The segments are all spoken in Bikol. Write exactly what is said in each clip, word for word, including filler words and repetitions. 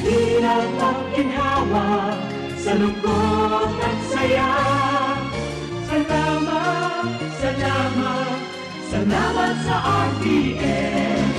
Hirap at ginhawa, sa lungkot at saya. Salamat, salamat, salamat sa R P N.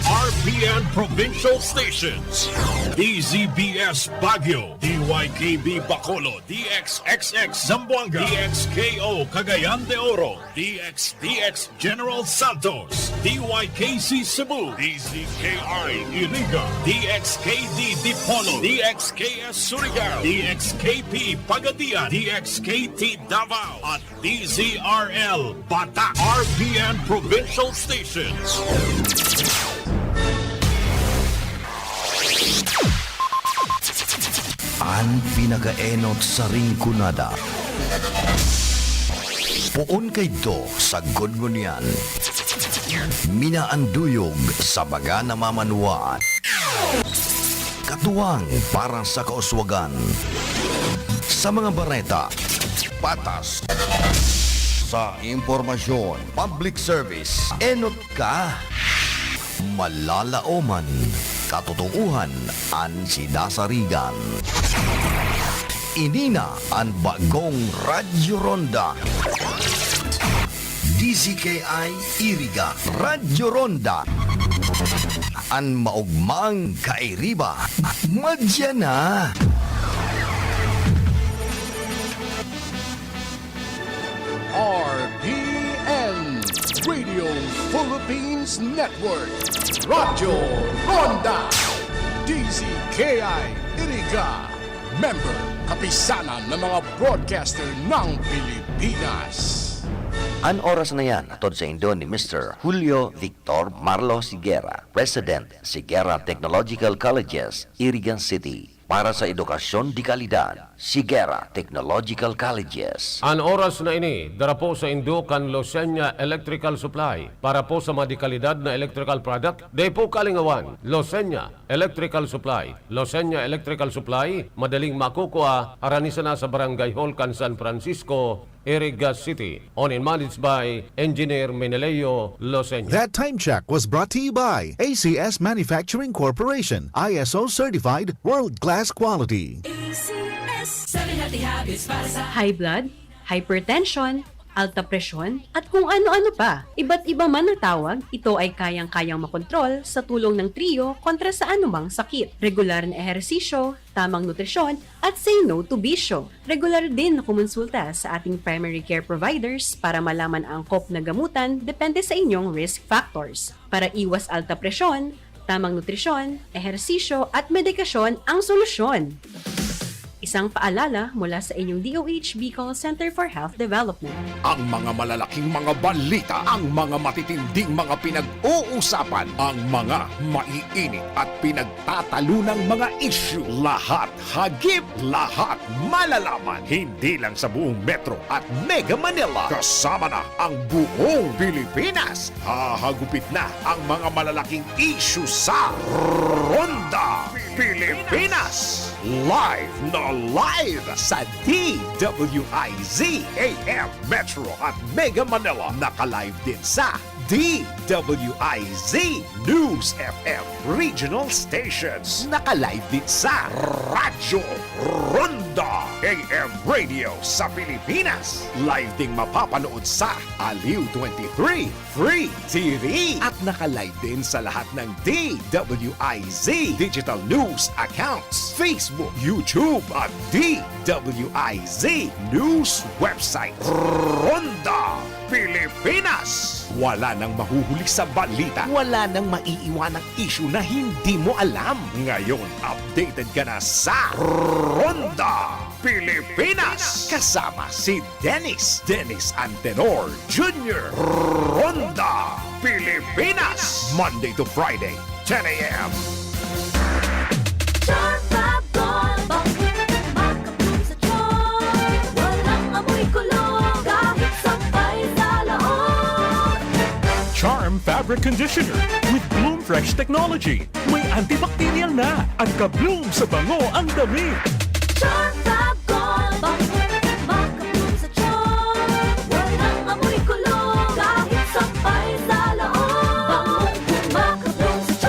R P N Provincial Stations, D Z B S Baguio, D Y K B Bacolod, D X X X Zamboanga, D X K O Cagayan de Oro, D X D X General Santos, D Y K C Cebu, D Z K I Iriga, D X K D Dipolog, D X K S Surigao, D X K P Pagadian, D X K T Davao, at D Z R L Batak, R P N Provincial Stations. An pinakaenot sa Rinconada. Poon kaidto sagkod ngunyan. Minaanduyog sa baga na mamanwaan. Katuwang para sa kauswagan. Sa mga bareta, patas. Sa impormasyon, public service, enot ka. Malalaoman, katotoohan an sidasarigan. Ini na an bagong Radyo Ronda. D Z K I Iriga, Radyo Ronda. An maogmang kairiba, madya na. R P N, Radio Philippines Network, Radyo Ronda, D Z K I Iriga, member, Kapisanan ng mga Broadcaster ng Pilipinas. An oras na yan, hatod saindo ni Mister Julio Victor Marlo Sigera, President, Sigera Technological Colleges, Iriga City. Para sa edukasyon de kalidad, Sigera Technological Colleges. An oras na ini, dara po saindo kan Losenya Electrical Supply. Para po sa mga de kalidad na electrical product, dai po kalingawan. Losenya Electrical Supply. Losenya Electrical Supply, madaling makukua, harani sana sa Barangay Hall kan San Francisco, Iriga City. Owned and managed by Engineer Meneleo Loseño. That time check was brought to you by A C S Manufacturing Corporation, I S O certified, world-class quality. A C S, seven healthy habits para sa high blood, hypertension, alta presyon, at kung ano-ano pa. Iba't iba man na tawag, ito ay kayang-kayang makontrol sa tulong ng Trio kontra sa anumang sakit. Regular na ehersisyo, tamang nutrisyon, at say no to bisyo. Regular din na kumonsulta sa ating primary care providers para malaman ang angkop na gamutan depende sa inyong risk factors. Para iwas alta presyon, tamang nutrisyon, ehersisyo at medikasyon ang solusyon. Isang paalala mula sa inyong D O H Bicol Center for Health Development. Ang mga malalaking mga balita, ang mga matitinding mga pinag-uusapan, ang mga maiinit at pinagtatalunang mga isyu, lahat hagip, lahat malalaman, hindi lang sa buong Metro at Mega Manila, kasama na ang buong Pilipinas. Hahagupit na ang mga malalaking isyu sa Ronda Pilipinas. Live na live sa D W I Z A M Metro at Mega Manila. Naka-live din sa D W I Z News F M Regional Stations. Naka-live din sa Radyo Ronda A M Radio sa Pilipinas. Live ding mapapanood sa Aliw twenty-three Free T V. At naka-live din sa lahat ng D W I Z digital news accounts, Facebook, YouTube, at D W I Z News website. Ronda Pilipinas. Wala nang mahuhuli sa balita. Wala nang maiiwanang isyu na hindi mo alam. Ngayon, updated ka na sa Ronda Pilipinas. Kasama si Dennis, Dennis Antenor Junior. Ronda Pilipinas. Monday to Friday, ten a.m. Charm Fab Gold, bangkit, makabloom sa charm. Walang amoy kulo, kahit sampay sa loob. Charm Fabric Conditioner with Bloom Fresh Technology. May antibacterial na at ka-bloom sa bango ang damit. Charm Fab Gold, bangkit, makabloom sa charm. Walang amoy kulo, kahit sampay sa loob. Bangong bloom, makabloom sa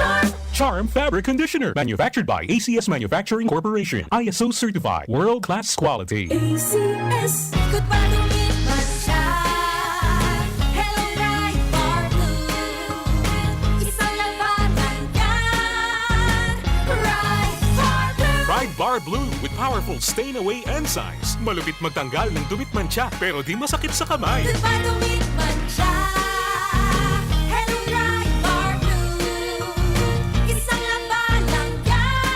Charm Fabric Conditioner. Manufactured by A C S Manufacturing Corporation. I S O certified. World class quality. A C S. Ikot pa, dumit man siya. Hello, Pride Bar Blue. Isang labanan yan. Pride Bar Blue. Pride Bar Blue with powerful stain away enzymes. Malupit magtanggal ng dumit mantsa, pero di masakit sa kamay. Ikot pa, dumit man siya. Hello, Pride Bar Blue. Isang labanan yan.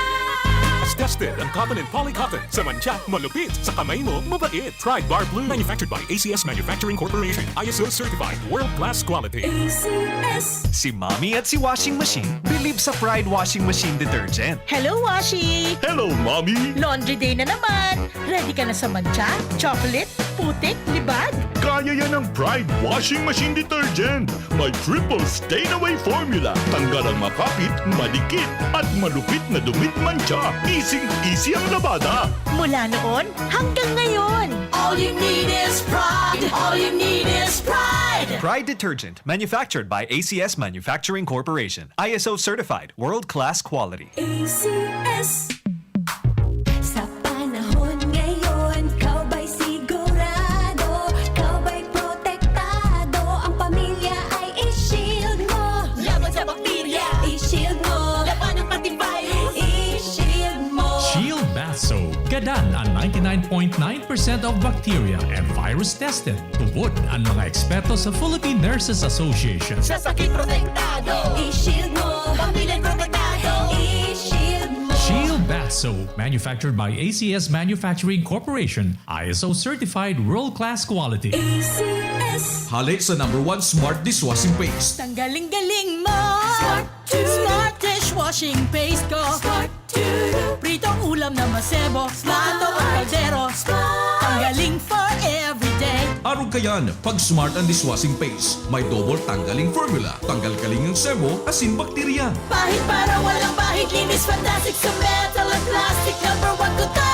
Tested ang cotton and poly cotton. Sa mantsa, malupit. Sa kamay mo, mabait. Pride Bar Blue. Manufactured by A C S Manufacturing Corporation. I S O certified. World class quality. A C S. Si Mommy at si Washing Machine bilib sa Pride Washing Machine Detergent. Hello, Washi! Hello, Mommy! Laundry day na naman! Ready ka na sa mantsa, chocolate, putik, libag? Kaya yan ng Pride Washing Machine Detergent. May triple stain away formula. Tanggal ang makapit, madikit, at malupit na dumit mantsa. Easy-easy ang labada. Mula noon hanggang ngayon. All you need is Pride. All you need is Pride. Pride Detergent, manufactured by A C S Manufacturing Corporation. I S O certified, world-class quality. A C S. Sa panahon ngayon, ikaw ba'y sigurado? Ikaw ba'y protektado? Ang pamilya ay i-shield mo. Laban sa bakterya, i-shield mo. Laban ng antivirus, i-shield mo. Shield Bath Soap. Gadan ang ninety-nine point nine percent of bacteria and virus tested. Tubod ang mga eksperto sa Philippine Nurses Association. Sa sakit protektado, i-shield mo. Pamilya protektado, i-shield mo. Shield Bath Soap, manufactured by A C S Manufacturing Corporation, I S O certified world-class quality. A C S. Hale sa number one smart dishwashing paste. Tanggaling-galing mo! Smart! Smart dishwashing paste ko. Smart. Pritong ulam na masebo. Smart. Plato o kaldero. Smart. Tanggaling for everyday. Arog kayan, pag Smart ang dishwashing paste. May double tanggaling formula. Tanggal kaling ang sebo, asin bakterya. Pahid para walang bahid. Linis fantastic sa metal at plastic. Number one ko to.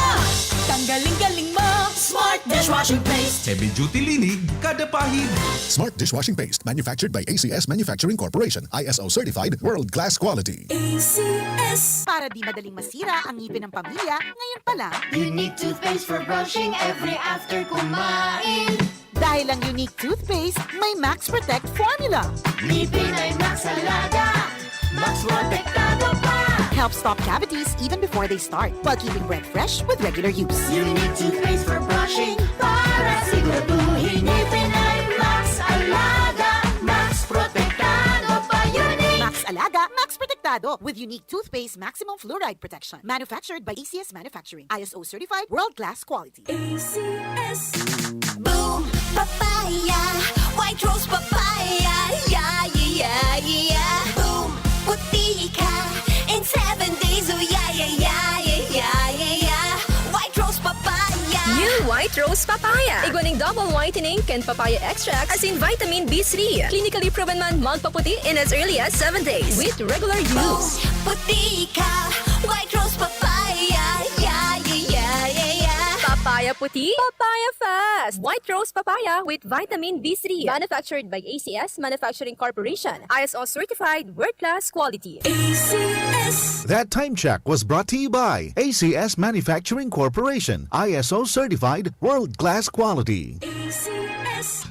Tanggaling-galing mo. Smart dishwashing paste. Heavy duty linig, kada pahid. Smart dishwashing paste. Manufactured by A C S Manufacturing Corporation. I S O certified, world class quality. A C S. Para di madaling masira ang ngipin ng pamilya, ngayon pa lang. Unique toothpaste for brushing every after kumain. Dahil ang Unique Toothpaste may Max Protect Formula. Ngipin ay Max Alaga, Max Protektado pa. Helps stop cavities even before they start, while keeping breath fresh with regular use. Unique toothpaste for brushing para siguraduhin ngipin ay Max Alaga, Max Protektado pa. Unique. Max Alaga, Max Protektado with Unique Toothpaste Maximum Fluoride Protection. Manufactured by A C S Manufacturing. I S O certified, world-class quality. A C S. Boom! Papaya! White Rose Papaya! Yeah, yeah, yeah, yeah! Boom! Puti ka in seven days! Oh, yeah, yeah, yeah, yeah, yeah, yeah, yeah! White Rose Papaya! New White Rose Papaya. Igwa ning double whitening kan papaya extract, asin vitamin B three. Clinically proven man magpaputi in as early as seven days with regular use. Puti ka, White Rose Papaya. Yeah, yeah, yeah, yeah, yeah. Papaya puti, papaya fast. White Rose Papaya with vitamin B three. Manufactured by A C S Manufacturing Corporation. I S O certified, world-class quality. A C S. That time check was brought to you by A C S Manufacturing Corporation, I S O certified, world-class quality. A C S.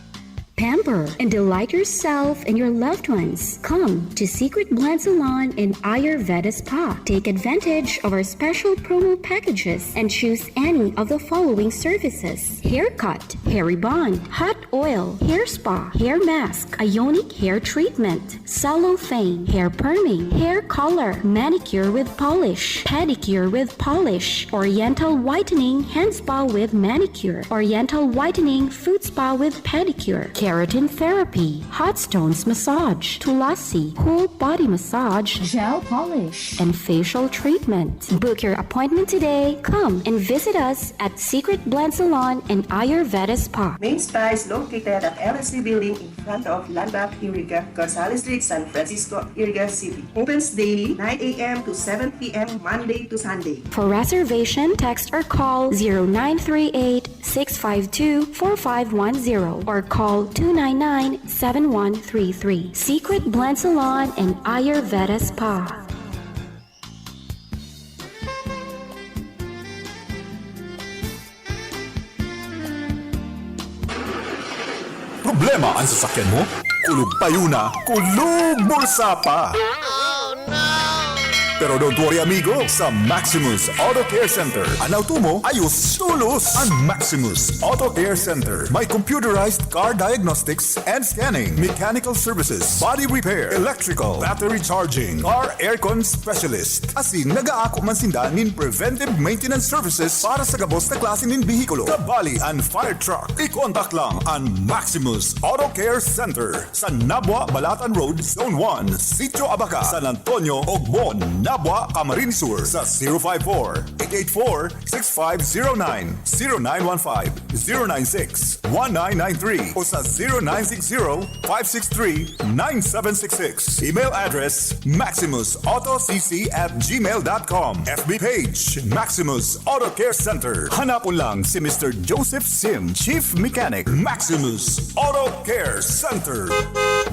Pamper and delight yourself and your loved ones. Come to Secret Blend Salon and Ayurveda Spa. Take advantage of our special promo packages and choose any of the following services: haircut, hair rebond, hot oil, hair spa, hair mask, ionic hair treatment, cellophane, hair perming, hair color, manicure with polish, pedicure with polish, oriental whitening, hand spa with manicure, oriental whitening, foot spa with pedicure, keratin therapy, hot stones massage, tulasi, whole body massage, gel polish, and facial treatment. Book your appointment today. Come and visit us at Secret Blend Salon and Ayurveda Spa. Main Spa is located at L S C Building in front of Landmark Iriga, Gonzales Street, San Francisco, Iriga City. Opens daily, nine a m to seven p m, Monday to Sunday. For reservation, text or call zero nine three eight, six five two, four five one zero or call two nine nine, seven one three three. Secret Blend Salon and Ayurveda Spa. Problema an sasakyan mo? Kulog payo na, kulog bulsa pa! Pero don't worry, amigo, sa Maximus Auto Care Center, an auto mo ayos tolos. An Maximus Auto Care Center may computerized car diagnostics and scanning, mechanical services, body repair, electrical, battery charging, car aircon specialist. Asin nag-aako man sinda nin preventive maintenance services para sa gabos na klase nin behikulo, kabali an fire truck. I-contact lang an Maximus Auto Care Center sa Nabua, Balatan Road, Zone one, Sitio Abaca, San Antonio, Ogbon, Nabua, Camarines Sur, sa zero five four, eight eight four, six five zero nine, zero nine one five, zero nine six, one nine nine three, o sa zero nine six zero, five six three, nine seven six six. Email address, maximus auto c c at gmail dot com. F B page, Maximus Auto Care Center. Hanapon lang si Mister Joseph Sim, Chief Mechanic, Maximus Auto Care Center.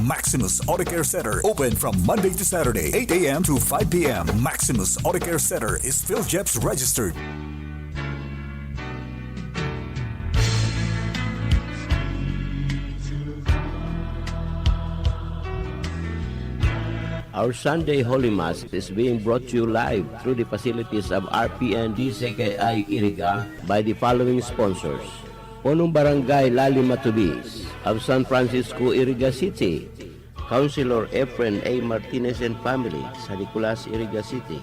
Maximus Auto Care Center, open from Monday to Saturday, eight a m to five p m. Maximus Auto Care Center is PhilGEPS registered. Our Sunday Holy Mass is being brought to you live through the facilities of R P N D C K I Iriga by the following sponsors: Punong Barangay Lali Matubis of San Francisco, Iriga City, Councilor Efren A Martinez and family, San Nicolas, Iriga City,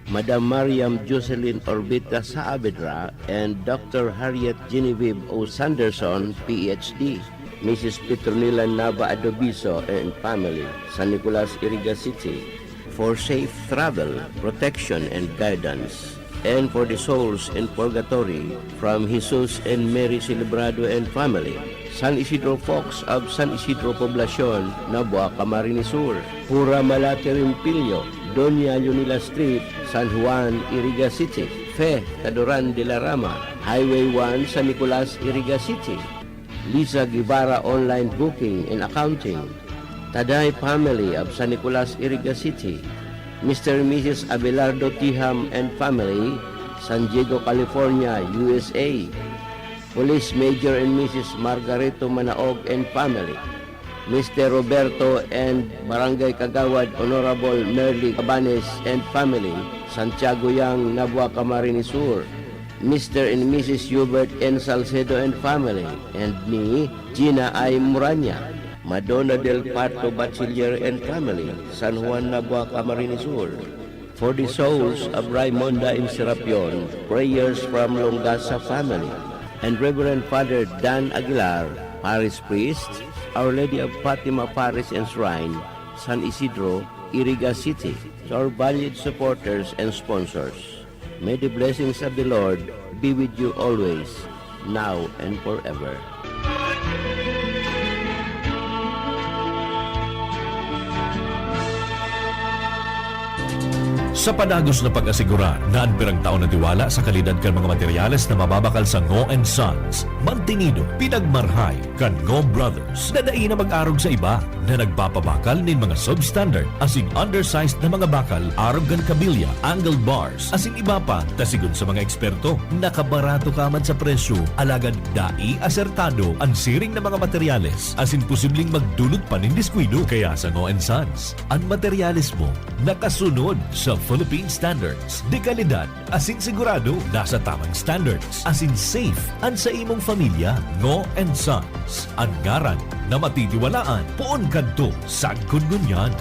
Madam Mariam Jocelyn Orbita Saavedra and Doctor Harriet Genevieve O Sanderson, P H D, Missus Petronila Nava Adobiso and family, San Nicolas, Iriga City, for safe travel, protection, and guidance, and for the souls in purgatory, from Jesus and Mary Celebrado and family, San Isidro Fox of San Isidro Poblacion, Nabua, Camarines Sur, Pura Malate Rimpilyo, Doña Leonila Street, San Juan, Iriga City, Fe Taduran de la Rama, Highway one, San Nicolas, Iriga City, Lisa Guevara Online Booking and Accounting, Taday family of San Nicolas, Iriga City, Mister and Missus Abelardo Tiham and family, San Diego, California, U S A, Police Major and Missus Margarito Manaog and family, Mister Roberto and Barangay Kagawad Honorable Merly Cabanes and family, Santiago Yang, Nabua, Camarines Sur, Mister and Missus Hubert N Salcedo and family, and me, Gina I Muranya, Madonna del Parto Bachiller and family, San Juan, Nabua, Camarines Sur. For the souls of Raimonda and Serapion, prayers from Longasa family, and Reverend Father Dan Aguilar, Parish Priest, Our Lady of Fatima Parish and Shrine, San Isidro, Iriga City. To our valued supporters and sponsors, may the blessings of the Lord be with you always, now and forever. Sa padagos na pag-asigurar na an pirang taon na tiwala sa kalidad kan mga materyales na mababakal sa Ngo and Sons, mantinido, pinagmarhay kan Ngo Brothers na dai na mag-arog sa iba na nagpapabakal nin mga substandard asin undersized na mga bakal arog kan kabilya, angled bars, asin iba pa, ta sigon sa mga eksperto, nakabarato ka man sa presyo, alagad dai asertado an siring na mga materyales asin posibleng magdulot pa nin diskuido. Kaya sa Ngo and Sons, an materyales mo nakasunod sa Philippine Standards de Calidad asin sigurado nasa tamang standards asin safe an sa imong pamilya. Ngo and Sons, an ngaran na matitiwalaan poon kadto sagkod ngunyan.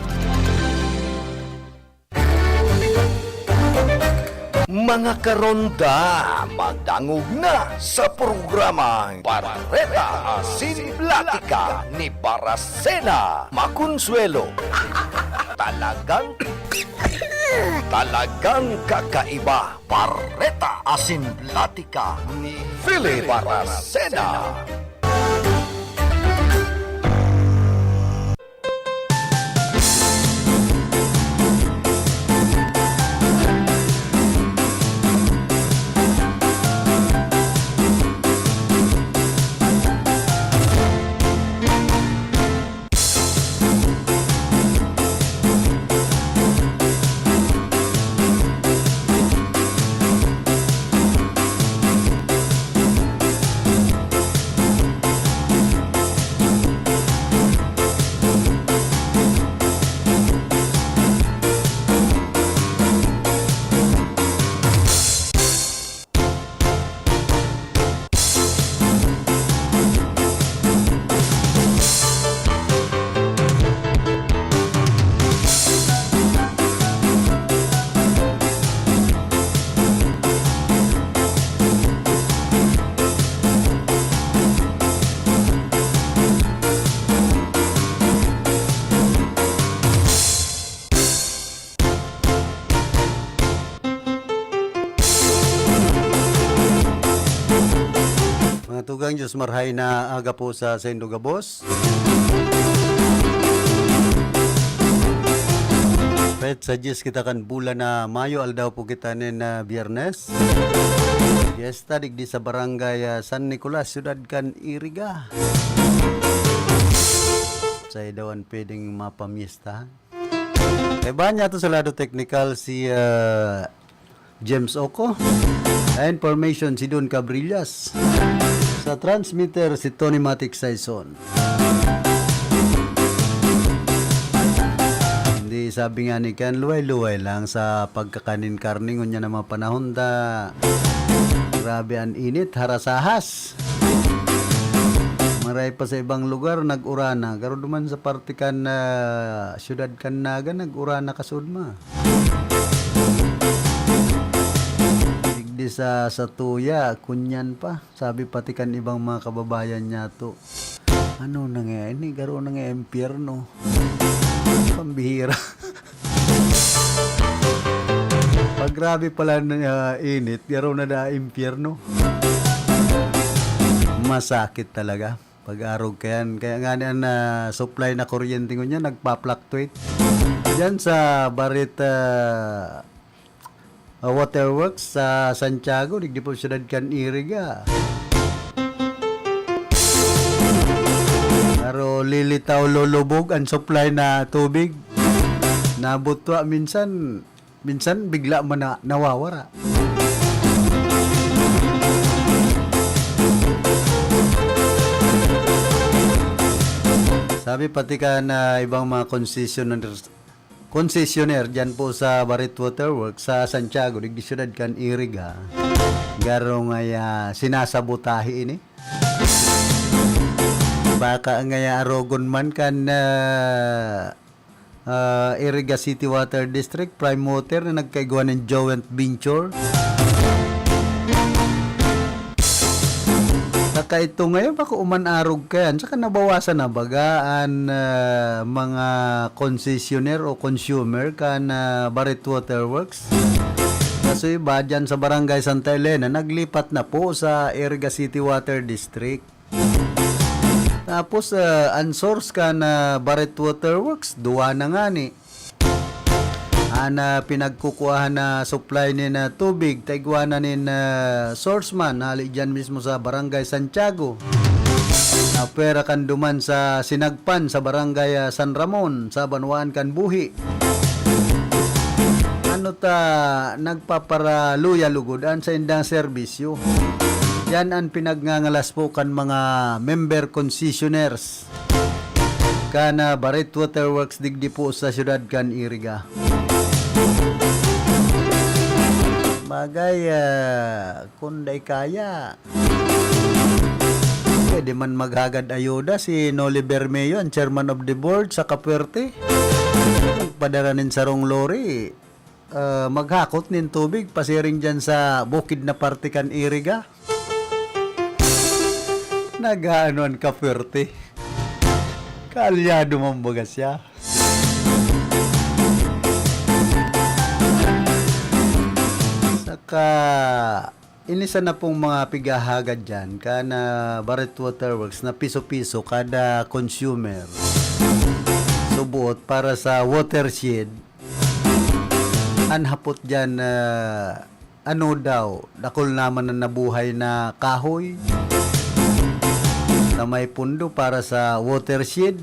Mga karonda, madangog na sa programang Bareta asin Platika ni Baracena Maconsuelo. Talagang, talagang kakaiba. Bareta asin Platika ni Philip Baracena. Ang Diyos marhay na aga po sa saindo gabos. Petsa dyes kita kan bulan na Mayo, aldaw po kita nin, ah, Biyernes. Fiesta digdi sa Barangay, ah, San Nicolas, siyudad kan Iriga. Sa daw an pwedeng mapamiestahan. Kaibahan niya to sa lado teknikal si, ah, James Oco. Sa information, si Don Cabrillas. Sa transmitter, si Tony Matic Saison. Hindi, sabi nga ni Ken, luway-luway lang sa pagkakanin karne, ngunyan na mga panahon ta. Grabe an init, harasahas. Maray pa sa ibang lugar, nag-urana. Garo duman sa parte kan, ah, siyudad kan Naga, nag-urana kasudma. Digdi sa, sa Tuya, kunyan pa. Sabi pati kan ibang mga kababayan niya to, "Ano na nga ini? Garo na nga impyerno." Pambihira. Pag grabe pala na, ah, init, garo na da impyerno. Masakit talaga. Pag-arog kayan. Kaya nga ni an, ah, supply na kuryente ngunyan nagpa-fluctuate. Diyan sa Barit, ah, ah, Waterworks sa Santiago, digdi po siyudad kan Iriga. Pero lilitaw, lulubog an supply na tubig. Nabutwa minsan, minsan bigla man na nawawara. Sabi pati kan ibang mga concessionaires, concessionaire diyan po sa Barit Waterworks sa Santiago, digdi siyudad kan Iriga, garo ngaya sinasabotahe ini. Baka ngaya arogon man kan, ah, ah, Iriga City Water District, Prime Water na nagkaigwa nin joint venture. Saka ito ngayon, bako uman arog kayan. Saka nabawasan na baga an, ah, mga concessionaire o consumer kan, ah, Barit Waterworks. Kaso iba dyan sa Barangay Santa Elena, naglipat na po sa Iriga City Water District. Tapos, ah, an source kan, ah, Barit Waterworks, duwa na ngani. An, ah, pinagkukuhaan na supply nin, ah, tubig, taigwa na nin, ah, source man, hali dyan mismo sa Barangay Santiago. Ah, pwera kan duman sa Sinagpan, sa Barangay, ah, San Ramon, sa banwaan kan Buhi. Ano ta, nagpaparaluya lugod an saindang serbisyo. Yan an pinagngangalas po kan mga member concessionaires kan, ah, Barit Waterworks digdi po sa siyudad kan Iriga. Bagay, ah, kung dai kaya, pwede man maghagad ayuda si Noli Bermeo, ang chairman of the board sa Capuerte. Magpadara nin sarong lorry, ah, maghakot nin tubig pasiring dyan sa bukid na parte kan Iriga. Nag-aano an Capuerte? Kaalyado man baga siya. Saka, ini sana pong mga pighahagad dyan, kan, ah, Barit Waterworks na piso-piso kada consumer. Subuot para sa watershed. An hapot dyan, ah, ano daw, dakul naman na nabuhay na kahoy na may pundo para sa watershed.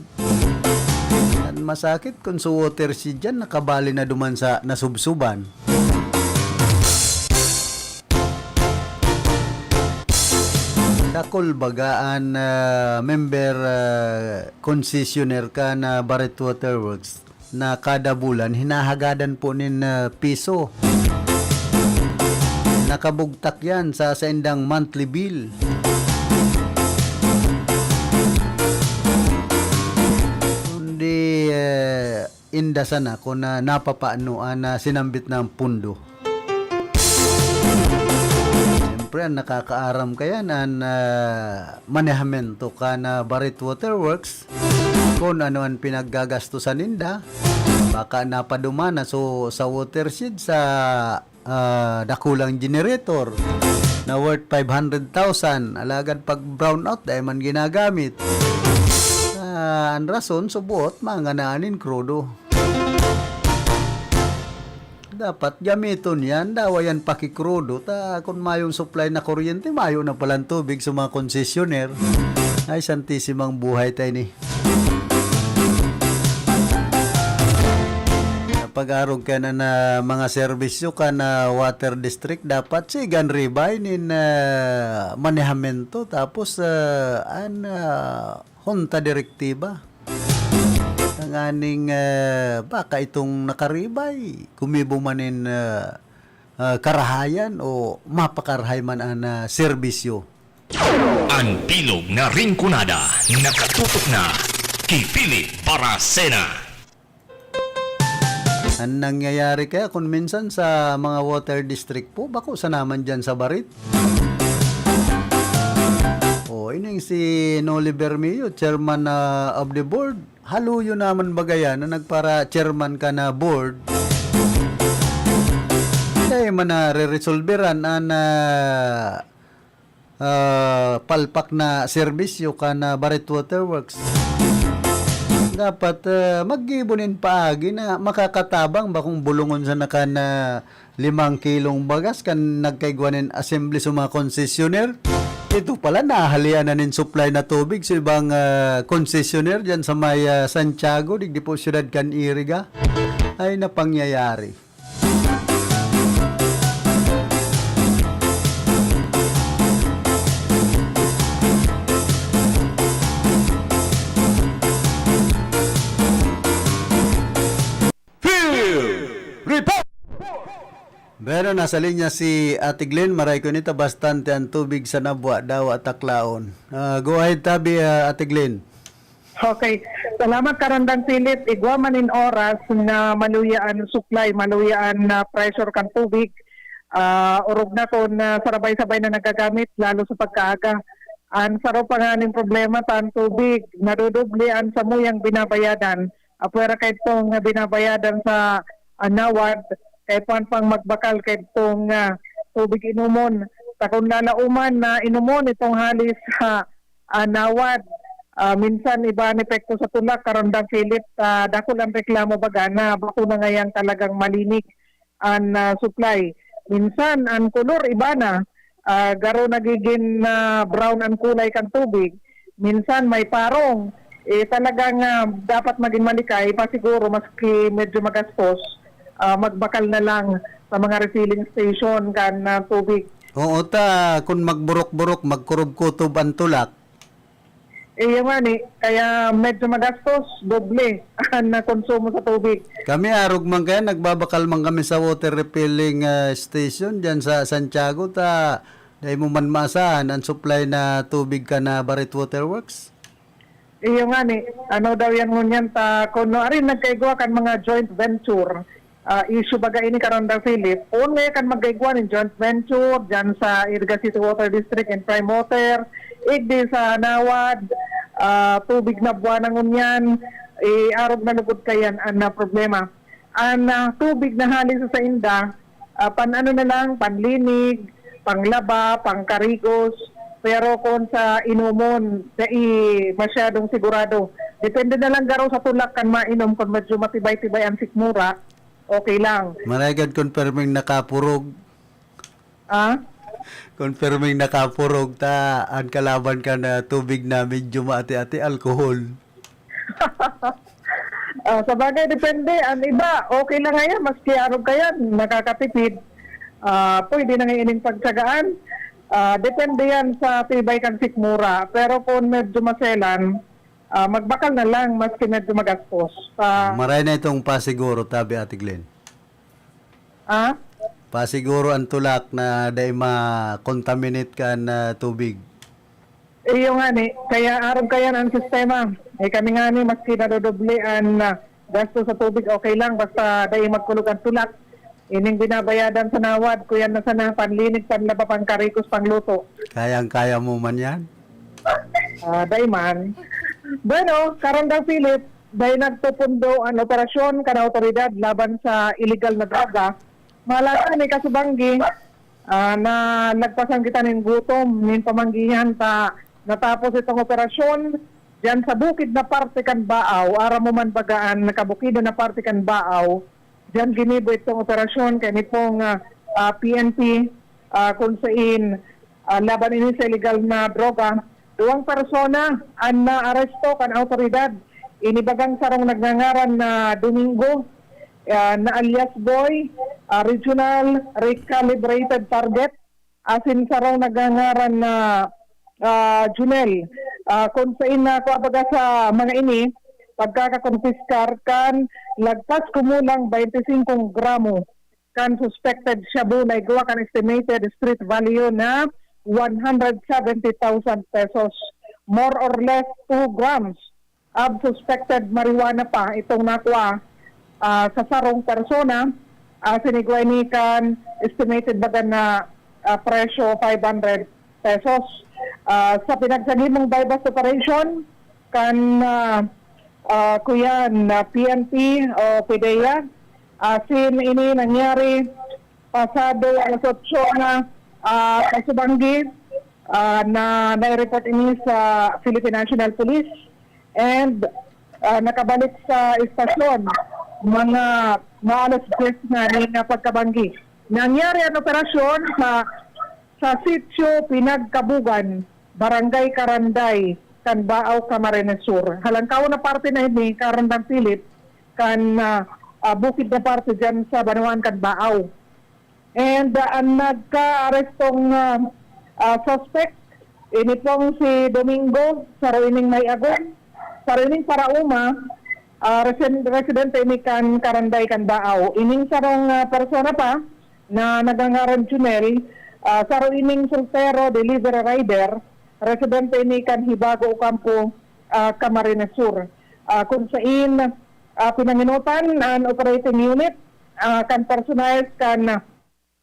An masakit, kung sa watershed dyan, nakabali na duman sa nasubsuban. Dakul baga an, ah, member, ah, concessionaire kan Barit Waterworks na kada bulan hinahagadan po nin, ah, piso. Nakabugtak yan sa saindang monthly bill. Kundi, eh, inda sana kung na, napapaano an, ah, sinambit na pundo. Siyempre, ang nakakaaram kaya na an, ah, manehamento kan, ah, Barit Waterworks, kung ano ang pinaggagastusan ninda, baka napaduman na so, sa watershed, sa ah, dakulang generator. na worth five hundred thousand, alagad pag brownout, dai man ginagamit. Ah, an rason, subuot, manganaan nin krudo. Dapat gamiton yan, dawa yan pakikrudo. Ta, kun mayong supply na kuryente, mayo na palang tubig sa mga konsesyoner. Ay, santisimang buhay tayo ni. Pag-arog ka na, na mga serbisyo ka na water district, dapat sigan ribay nin, ah, manehamento. Tapos, ah, an, ah, Junta Direktiba. Tanganing, ah, baka itong nakaribay, kumibo man nin, ah, ah, karahayan o mapakarahay man an, ah, serbisyo. An bilog na Rinconada, nakatutok na ki Philip Baracena. An nangyayari kaya kun minsan sa mga water district po, bako sana man diyan sa Barit. O, ining si Noli Bermeo, chairman na of the board. Haluyo naman baga yan na nagpara-chairman ka na board. Dai man na reresolberan an, ah, ah, palpak na serbisyo kan, ah, Barit Water Works. Dapat, ah, maggibo nin paagi na makakatabang, bakong bulungon sana kan, ah, limang kilong bagas kan nagkaigwa nin assembly sa mga konsesyoner. Ito pala, nahalian na nin supply na tubig sa ibang, ah, konsesyoner dyan sa may, ah, Santiago, digdi po siyudad kan Iriga. Ay, napangyayari. Field Report! Bueno, nasa linya si Ate Glenn. Maray ko nita, bastante ang tubig sa Nabua, Dawa, Taklaon. Ah, go ahead, tabi, ah, Ate Glenn. Okay. Salamat, Karandang Philip. Igwa man in oras na maluya an supply, maluya an, ah, pressure kan tubig. Ah, orog na kun, ah, sarabay-sabay na nagagamit, lalo sa pagkaaga. An saro pa nganing problema ta an tubig, nadodoble an samuyang binabayadan. Apwera kaidtong binabayadan sa, ah, NAWAD, kay pwan pang magbakal kaidtong, ah, tubig inomon. Ta kun lalauman na inomon itong hali sa, ah, NAWAD, ah, minsan iba an epekto sa tulak, Karandang Philip, ta dakul an reklamo baga na bako na ngayang talagang malinig an, ah, supply. Minsan, an kolor iba na, ah, garo nagigin, ah, brown an kulay kan tubig. Minsan may parong. Eh, talagang, ah, dapat magin malikay, pasiguro, maski medyo magastos, ah, magbakal na lang sa mga refilling station kan, ah, tubig. Oo ta, kun magburok-burok, magkurob-kutob an tulak. Iyo ngani, kaya medyo magastos, doble an konsumo sa tubig. Kami, arog man kaya, nagbabakal man kami sa water refilling, ah, station diyan sa Santiago, ta dai mo man maasahan an supply na tubig kan Barit Water Works. Iyo ngani, ano daw yan ngunyan ta, kuno ari nagkaigwa kan mga joint venture, ah, issue baga ini, Karandang Philip. Poon ngaya kan magkaigwa nin joint venture diyan sa Iriga City Water District and Prime Water, igdi sa NAWAD, ah, tubig na buwan na ngunyan, eh, arog na lugod kayan an, ah, problema. An, ah, tubig na hali sa sainda, ah, pan ano na lang, panlinig, panglaba, pangkarigos, pero kun sa inomon, dai masyadong sigurado. Depende na lang garo sa tulak kan mainom, kun medyo matibay-tibay an sikmura, okay lang. Maray gad kun perming nakapurog. Ah? Kun perming nakapurog ta, an kalaban kan tubig na medyo maati-ati, alkohol. Ah, sa bagay, depende. An iba, okay lang ngayon, maski arog kayan, nakakatipid. Ah, pwede na ngayon yung pagtsagaan. Ah, depende yan sa tibay kan sikmura. Pero kung medyo maselan, ah, magbakal na lang, maski medyo magastos. Sa Maray na itong pasiguro, tabi, Ate Glenn. Ah? Pasiguro ang tulak na dai ma-contaminate kan, ah, tubig. Iyo ngani, kaya arog kayan ang sistema. Eh, kami ngani, maski nadodoble an, ah, gasto sa tubig, okay lang, basta dai magkulog ang tulak. Ining binabayadan sa NAWAD, kuyan na sana, panlinig, panlaba, pangkarikos, pangluto. Kayang-kaya mo man yan? Ah, dai man. Bueno, Karandang Philip, dai nagpupundo an operasyon kan awtoridad laban sa iligal na droga. Malaga ni kasubanggi, Ah, nalagpasan kita nin gutom, nin pamanggihan ta natapos itong operasyon diyan sa bukid na parte kan Baaw, aram mo man baga an kabukidan na parte kan Baaw, diyan ginibo itong operasyon kay ni pong, ah, ah, P N P, ah, kun sain, ah, laban ini sa illegal na droga. Duwang persona an naaresto kan awtoridad. Ini bagang sarong nagngangaran na Domingo, ah, na alias Boy, ah, regional recalibrated target, asin sarong nagngangaran na, ah, Junel. Ah, kun sain na kua baga sa mga ini, pagkakakonpiskar kan lagpas kumulang twenty-five gramo kan suspected shabu na igwa kan estimated street value na one hundred seventy thousand pesos, more or less two grams of suspected marijuana pa itong nakua, ah, sa sarong persona, ah, sinigway ni kan estimated baga na, ah, presyo five hundred pesos. Ah, sa pinagsagimong buy-bust operation kan, ah, ah, kuyan na P N P o PDEA, asin ini nangyari pasado alas otso na, ah, kasubanggi, ah, na nai-report ini sa Philippine National Police and, ah, nakabalik sa estasyon mga, mga alas diyes na nin pagkabanggi. Nangyari an operasyon sa, sa Sitio Pinagkabugan, Barangay Karanday, kan Baaw, Camarines Sur. Halangkaw na parte na ini, Karandang Philip, kan, ah, ah, bukid na parte diyan sa banwaan kan Baaw. And, ah, an nagkaarestong, ah, ah, suspect, ini pong si Domingo, saro ining may agom, saro ining paraoma, ah, resen-, residente ini kan Karanday kan Baaw. Ining sarong, ah, persona pa na nagngangaran Junel, ah, saro ining soltero delivery rider, residente ini kan Hibago Ocampo, ah, Camarines Sur. Ah, kun sain, ah, pinanginutan an operating unit, ah, kan personahe kan,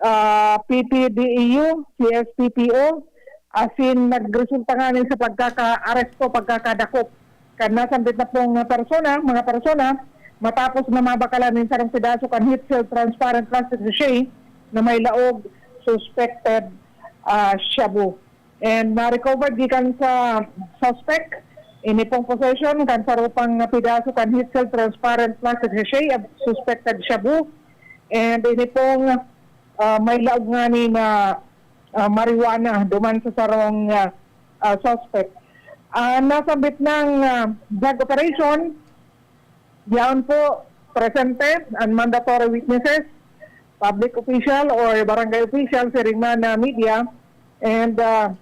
ah, P P D E U, C S P P O, asin nagresulta ngani sa pagkakaaresto, pagkakadakop kan nasambit na pong persona, mga persona, matapos na mabakalan nin sarong pedaso kan heat-sealed transparent plastic sachet na may laog suspected, ah, shabu. And na-recovered gikan sa suspect, ini pong possession kan sarong pedaso kan heat-sealed transparent plastic sachet of suspected shabu. And ini pong, ah, may laog ngani na, ah, marijuana duman sa sarong, ah, ah, suspect. Ah, nasambit ng, ah, drug operation, yaon po, presente an mandatory witnesses, public official or barangay official, siring man na media, and, ah,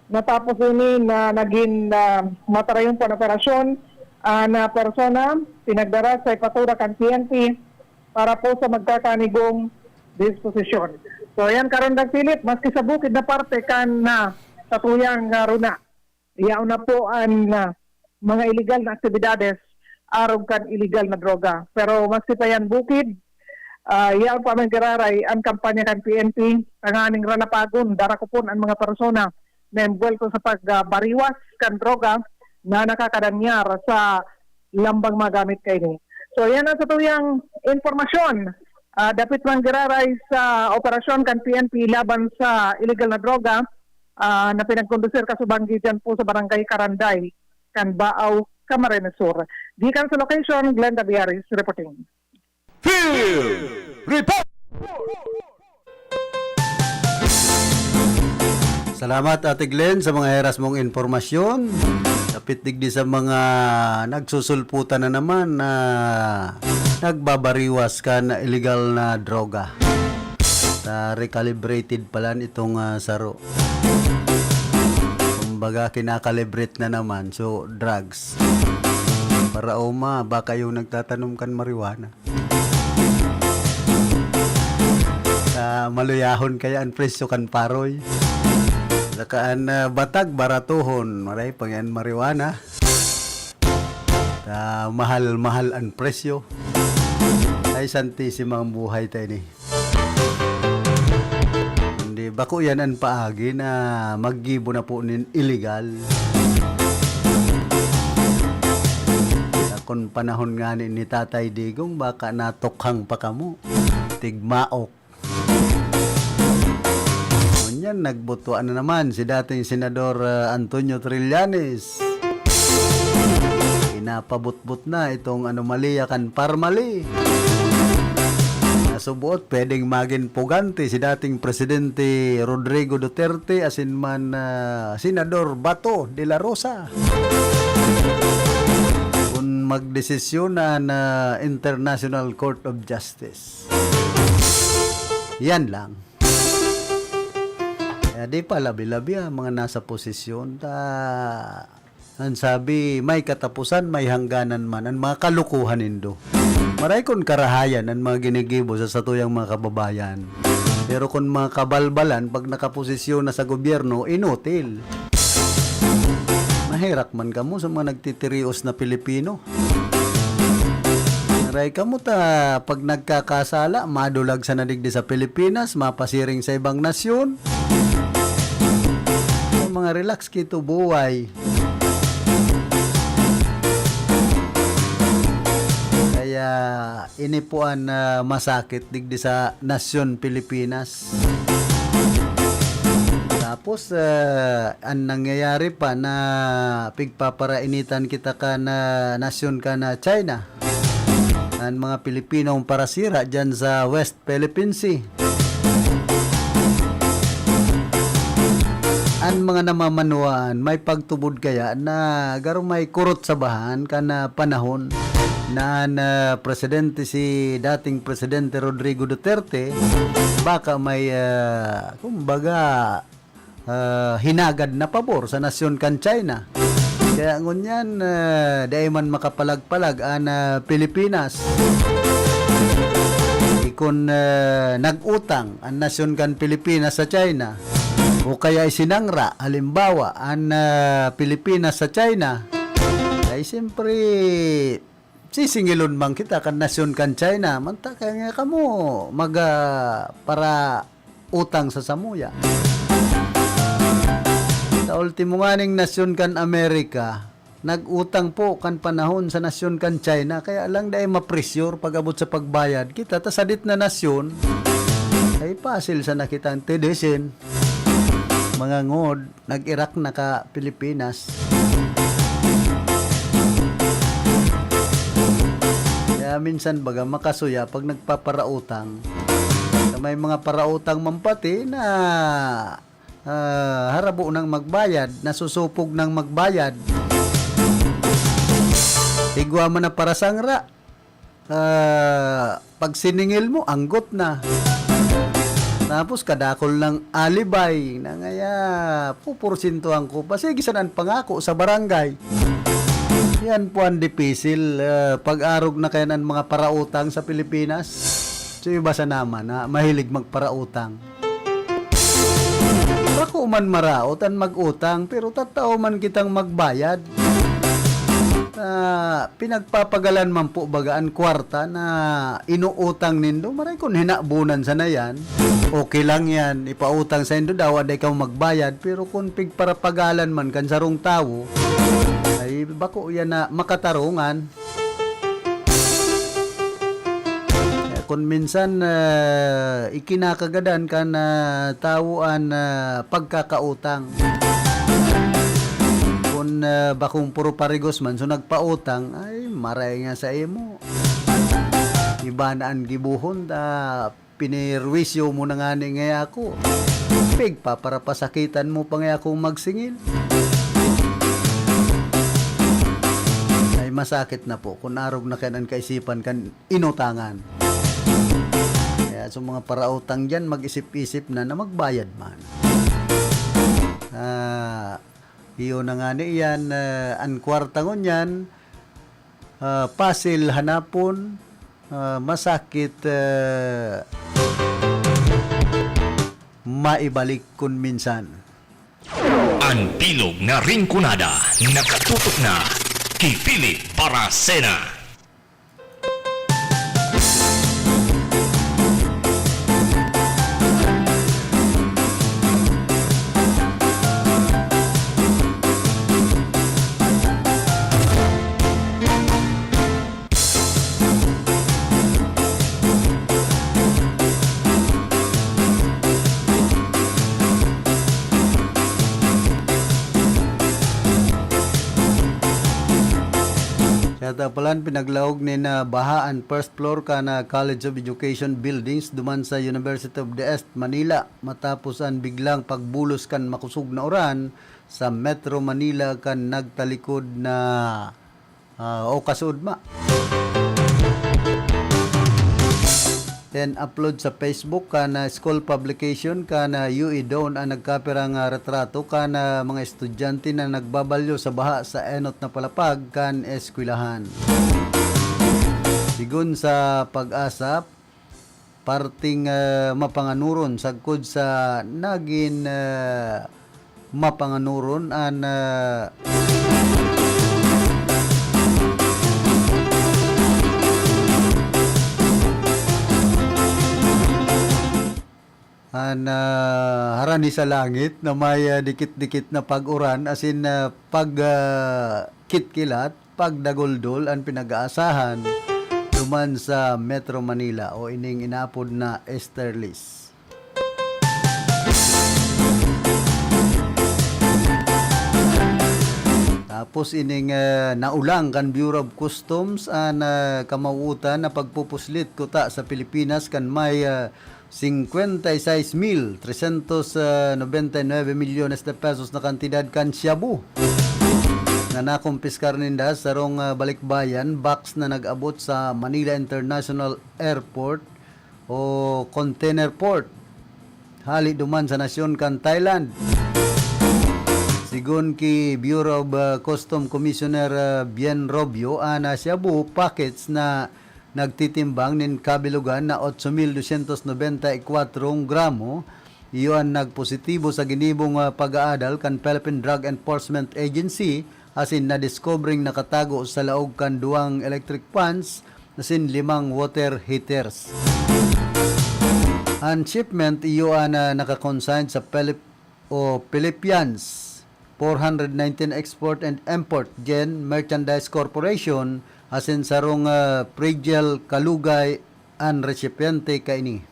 natapos ini na nagin, ah, matarayon po an operasyon, ah, na persona, pinagdara sa ipatura kan P N P para po sa magkakanigong disposisyon. So, ayan, Karandang Philip, maski sa bukid na parte kan, ah, satuyang, ah, runa. Yaon na po an, ah, mga iligal na aktibidades arog kan iligal na droga. Pero maski pa yan bukid, ah, yaon pa man giraray an kampanya kan P N P tanganing ralapagon, darakopon an mga persona na embuwelto sa pagbariwas kan droga na nakakadanyar sa lambang magamit kaini. So, yan ang satuyang impormasyon. Ah, dapit man giraray sa operasyon kan P N P laban sa iligal na droga, ah, na pinagkondusir kasubanggi dyan po sa Barangay Karanday, kan Baaw, Camarines Sur. Gikan sa location, Glenda Viaris reporting. Field Report! Salamat, Ate Glenn, sa mga heras mong impormasyon. Dapit digdi sa mga nagsusulputan na naman na nagbabariwas kan iligal na droga. Sa recalibrated pala itong, ah, saro. Kumbaga, kinakalibrate na naman. So, drugs. Para uma, baka yung nagtatanom kan marijuana. Ah, maluyahon kaya an presyo kan paroy. Saka an, ah, batag, baratohon. Maray pa an marijuana. Ah, mahal-mahal an presyo. Ay, santisimang buhay ta ini. Hindi, bako yan an paagi na maggibo na po nin iligal. Sa kun panahon ngani ni Tatay Digong, baka natukhang pa kamo. Tigmaok. Yan, nagbutwa na naman si dating Senador, ah, Antonio Trillanes. Pinapabutbot na itong anomalya kan Parmali. Nasubuot, pwedeng magin pugante si dating Presidente Rodrigo Duterte asin man, ah, Senador Bato de la Rosa. Kun magdesisyon na, na International Court of Justice. Yan lang. Kaya di pa labi-labi ang mga nasa posisyon. Ta, ang sabi, may katapusan, may hangganan man. Ang mga kalukuhan nindo. Maray kun karahayan ang mga ginigibo sa satuyang mga kababayan. Pero kung mga kabalbalan, pag nakaposisyon na sa gobyerno, inutil. Maherak man kamo sa mga nagtitirios na Pilipino. Aray kamo ta, pag nagkakasala, madulag sa nadigdi sa Pilipinas, mapasiring sa ibang nasyon. Ang mga relax kito buhay. Kaya ini po ang, ah, masakit digdi sa nasyon Pilipinas. Tapos, ah, ang nangyayari pa na pigpaparainitan kita kan nasyon kan China. Ang mga Pilipinong parasira dyan sa West Philippine Sea. Ang mga namamanuan, may pagtubod kaya na garo may kurot sa bahan kan, ah, panahon na an, ah, presidente si dating Presidente Rodrigo Duterte, baka may, ah, kumbaga, ah, hinagad na pabor sa nasyon kan China. Kaya ngunyan, ah, dai man makapalag-palag an, ah, Pilipinas. Ikon, ah, nag-utang an nasyon kan Pilipinas sa China, o kaya isinangra, halimbawa, an, ah, Pilipinas sa China, ay siyempre, sisingilon man kita kan nasyon kan China, manta kaya nga kamo mag, ah, para utang sa samuya. Sa ultimo nganing nasyon kan Amerika, nag-utang po kan panahon sa nasyon kan China, kaya lang dai ma-pressure pag-abot sa pagbayad. Kita ta sadit na nasyon, ay pasil sana kitang tedisin. Mga ngod, nag-Iraq na ka Pilipinas. Kaya minsan baga makasuya pag nagpaparautang. Sa may mga parautang man pati na, ah, harabo nang magbayad, nasusupog nang magbayad. Igwa man na parasangra. Ah, pag siningil mo, anggot na. Tapos kadakol ng alibay na ngaya, puporsintuhan ko pa. Sige, sana ang pangako sa barangay. Yan po ang dipisil. Ah, pag-arog na kaya ng mga parautang sa Pilipinas. So, iba sa naman na mahilig magparautang. Bako man maraot an mag-utang, pero tatao man kitang magbayad. Ah, pinagpapagalan man po baga an kwarta na inuutang nindo. Maray kun hinabunan sana yan, okay lang yan. Ipautang saindo dawa, dai kamo magbayad. Pero kun pigparapagalan man kan sarong tawo, ay bako yan na makatarungan. Kaya kun minsan, ah, ikinakagadan kan, ah, tawo an, ah, pagkakautang. Kun, ah, bakong puro parigos man, so nagpautang, ay, maray nga sa imo. Iba na an gibohon, ta pinirwisyo mo na ngani ngaya ako. Pigpaparapasakitan mo pa ngaya akong magsingil. Ay, masakit na po kun arog na kan an kaisipan kan inutangan. Kaya sa mga parautang diyan, mag-isip-isip na na magbayad man. Ah, iyo na ngani iyan, ah, an kwarta ngunyan, ah, pasil hanapon, ah, masakit, ah, maibalik kun minsan. An bilog na Rinconada, nakatutok na ki Philip Baracena. Sa Tapalan, pinaglaog nin, ah, baha an first floor kan, ah, College of Education buildings duman sa University of the East, Manila, matapos an biglang pagbulos kan makosog na uran sa Metro Manila kan nagtalikod na, ah, o kasuodma. Then, upload sa Facebook kan, ah, school publication kan, ah, U E Dawn an nagkapirang, ah, retrato kan, ah, mga estudyante na nagbabalyo sa baha sa enot na palapag kan eskwelahan. Sigon sa PAGASA, parting, ah, Mapanganoron sagkod sa nagin, ah, Mapanganoron an, ah, an, ah, harani sa langit na may, ah, dikit-dikit na pag-uran, asin, ah, pag, ah, kitkilat, pagdaguldol an pinag-aasahan duman sa Metro Manila o ining inaapod na easterlies. Tapos ining, ah, naulang kan Bureau of Customs an, ah, kamawutan na pagpupuslit kuta sa Pilipinas kan may, ah, cincuenta y seis mil trescientos noventa y nueve millones de pesos na kantidad kan shabu na nakumpiskar ninda sa sarong, ah, balikbayan box na nag-abot sa Manila International Airport o container port hali duman sa nasyon kan Thailand. Sigon ki Bureau of, ah, Custom Commissioner, ah, Bien Robio, an, ah, shabu packets na nagtitimbang nin kabilogan na ocho mil dosyentos nobenta y kwatro gramo, iyo an nagpositibo sa ginibong, ah, pag-aadal kan Philippine Drug Enforcement Agency asin nadiskubreng nakatago sa laog kan duwang electric fans asin limang water heaters. An shipment iyo an, ah, naka-consign sa Philip- o Philippians four hundred nineteen Export and Import, Gen Merchandise Corporation, asin sarong, ah, Prigel Kalugay an resipiente kaini.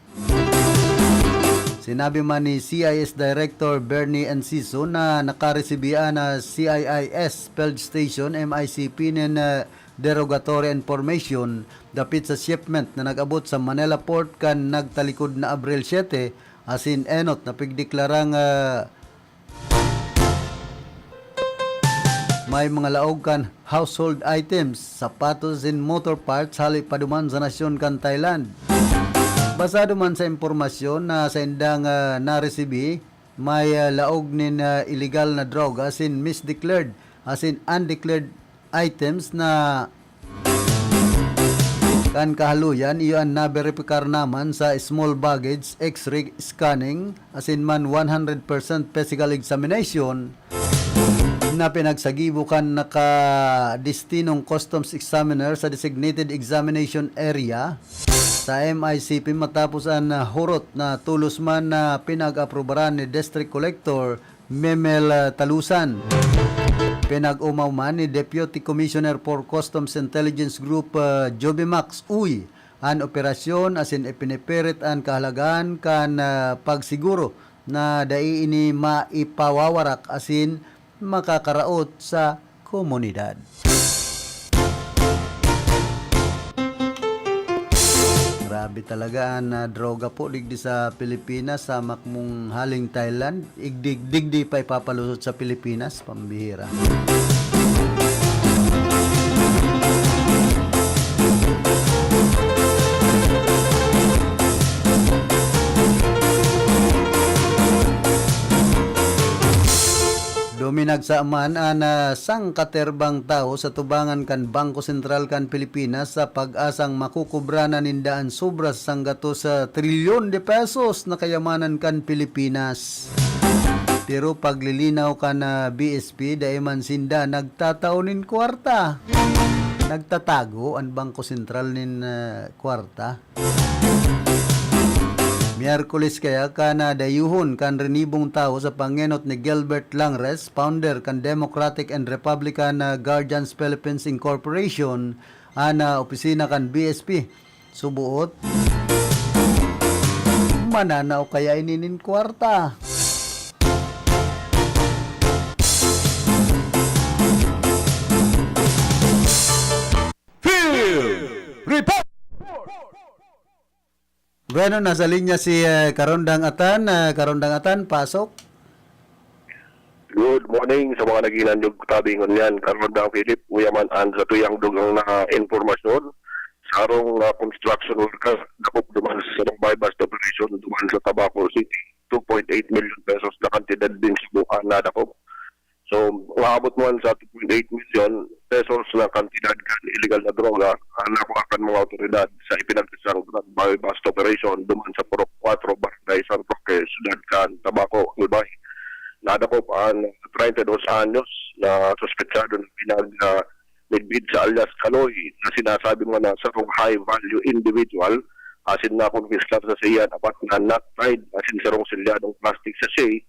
Sinabi man ni C I S Director Bernie Enciso na nakaresibi an, ah, C I I S Field Station, M I C P, nin, ah, derogatory information dapit sa shipment na nag-abot sa Manila Port kan nagtalikod na Abril siete, asin enot na pigdeklarang, ah, may mga laog kan household items, sapatos asin motor parts hali pa duman sa nasyon kan Thailand. Basado man sa impormasyon na saindang, ah, naresibi, may, ah, laog nin, ah, illegal na droga asin misdeclared asin undeclared items na kan kahaluyan, iyo an naberipikar naman sa small baggage, X-ray scanning, asin man one hundred percent physical examination na pinagsagibo kan nakadestinong customs examiner sa designated examination area sa M I C P matapos an, ah, hurot na tolos man na pinag-aprobaran ni District Collector Memel, ah, Talusan. Pinag-omaw man ni Deputy Commissioner for Customs Intelligence Group, ah, Joby Max Uy, an operasyon asin ipinipirit an kahalagahan kan, ah, pagsiguro na dai ini maipawawarak asin makakaraot sa komunidad. Grabe talaga an, ah, droga po digdi sa Pilipinas, sa makmong haling Thailand, igdig-, digdi pa ipapalusot sa Pilipinas, pambihira. Duminagsa man an, ah, sangkaterbang tawo sa tubangan kan Bangko Sentral kan Pilipinas sa pag-asang makukubra na ninda an sobra sa sanggatos trilyon de pesos na kayamanan kan Pilipinas. Pero paglilinaw kan, ah, B S P, dai man sinda nagtatao nin kwarta. Nagtatago an Bangko Sentral nin, ah, kwarta. Miyerkules kaya kan dayuhon kan rinibong tawo sa pangenot ni Gilbert Langres, founder kan Democratic and Republican, ah, Guardians Philippines Incorporation, an, ah, opisina kan B S P. Suboot, mananao kaya ini nin kwarta? Bueno, nasa linya si, eh, Karondang Atan. Ah, Karondang Atan, pasok. Good morning sa mga naghinanyog tabi ngunyan. Karondang Philip, uya man an satuyang dugang na impormasyon. Sarong, ah, construction worker dakop duman sa sarong buy-bust operation duman sa Tabaco City. Two point eight million pesos na kantidad din sa buwan na dakop. So, umaabot man sa two point eight million pesos na kantidad kan illegal na droga ang nakuha kan mga awtoridad sa ipinagkasang drug buy-bust operation duman sa Purok Cuatro, Barangay San Roque, Siyudad kan Tabaco, Albay. Nadakop an treinta y dos anyos na suspetsado na pinag, ah, midbid sa alias Kaloy na sinasabi man na sarong high value individual, asin nakonpiskar sa saiya an apat na nut tried asin sarong selyadong plastic sachet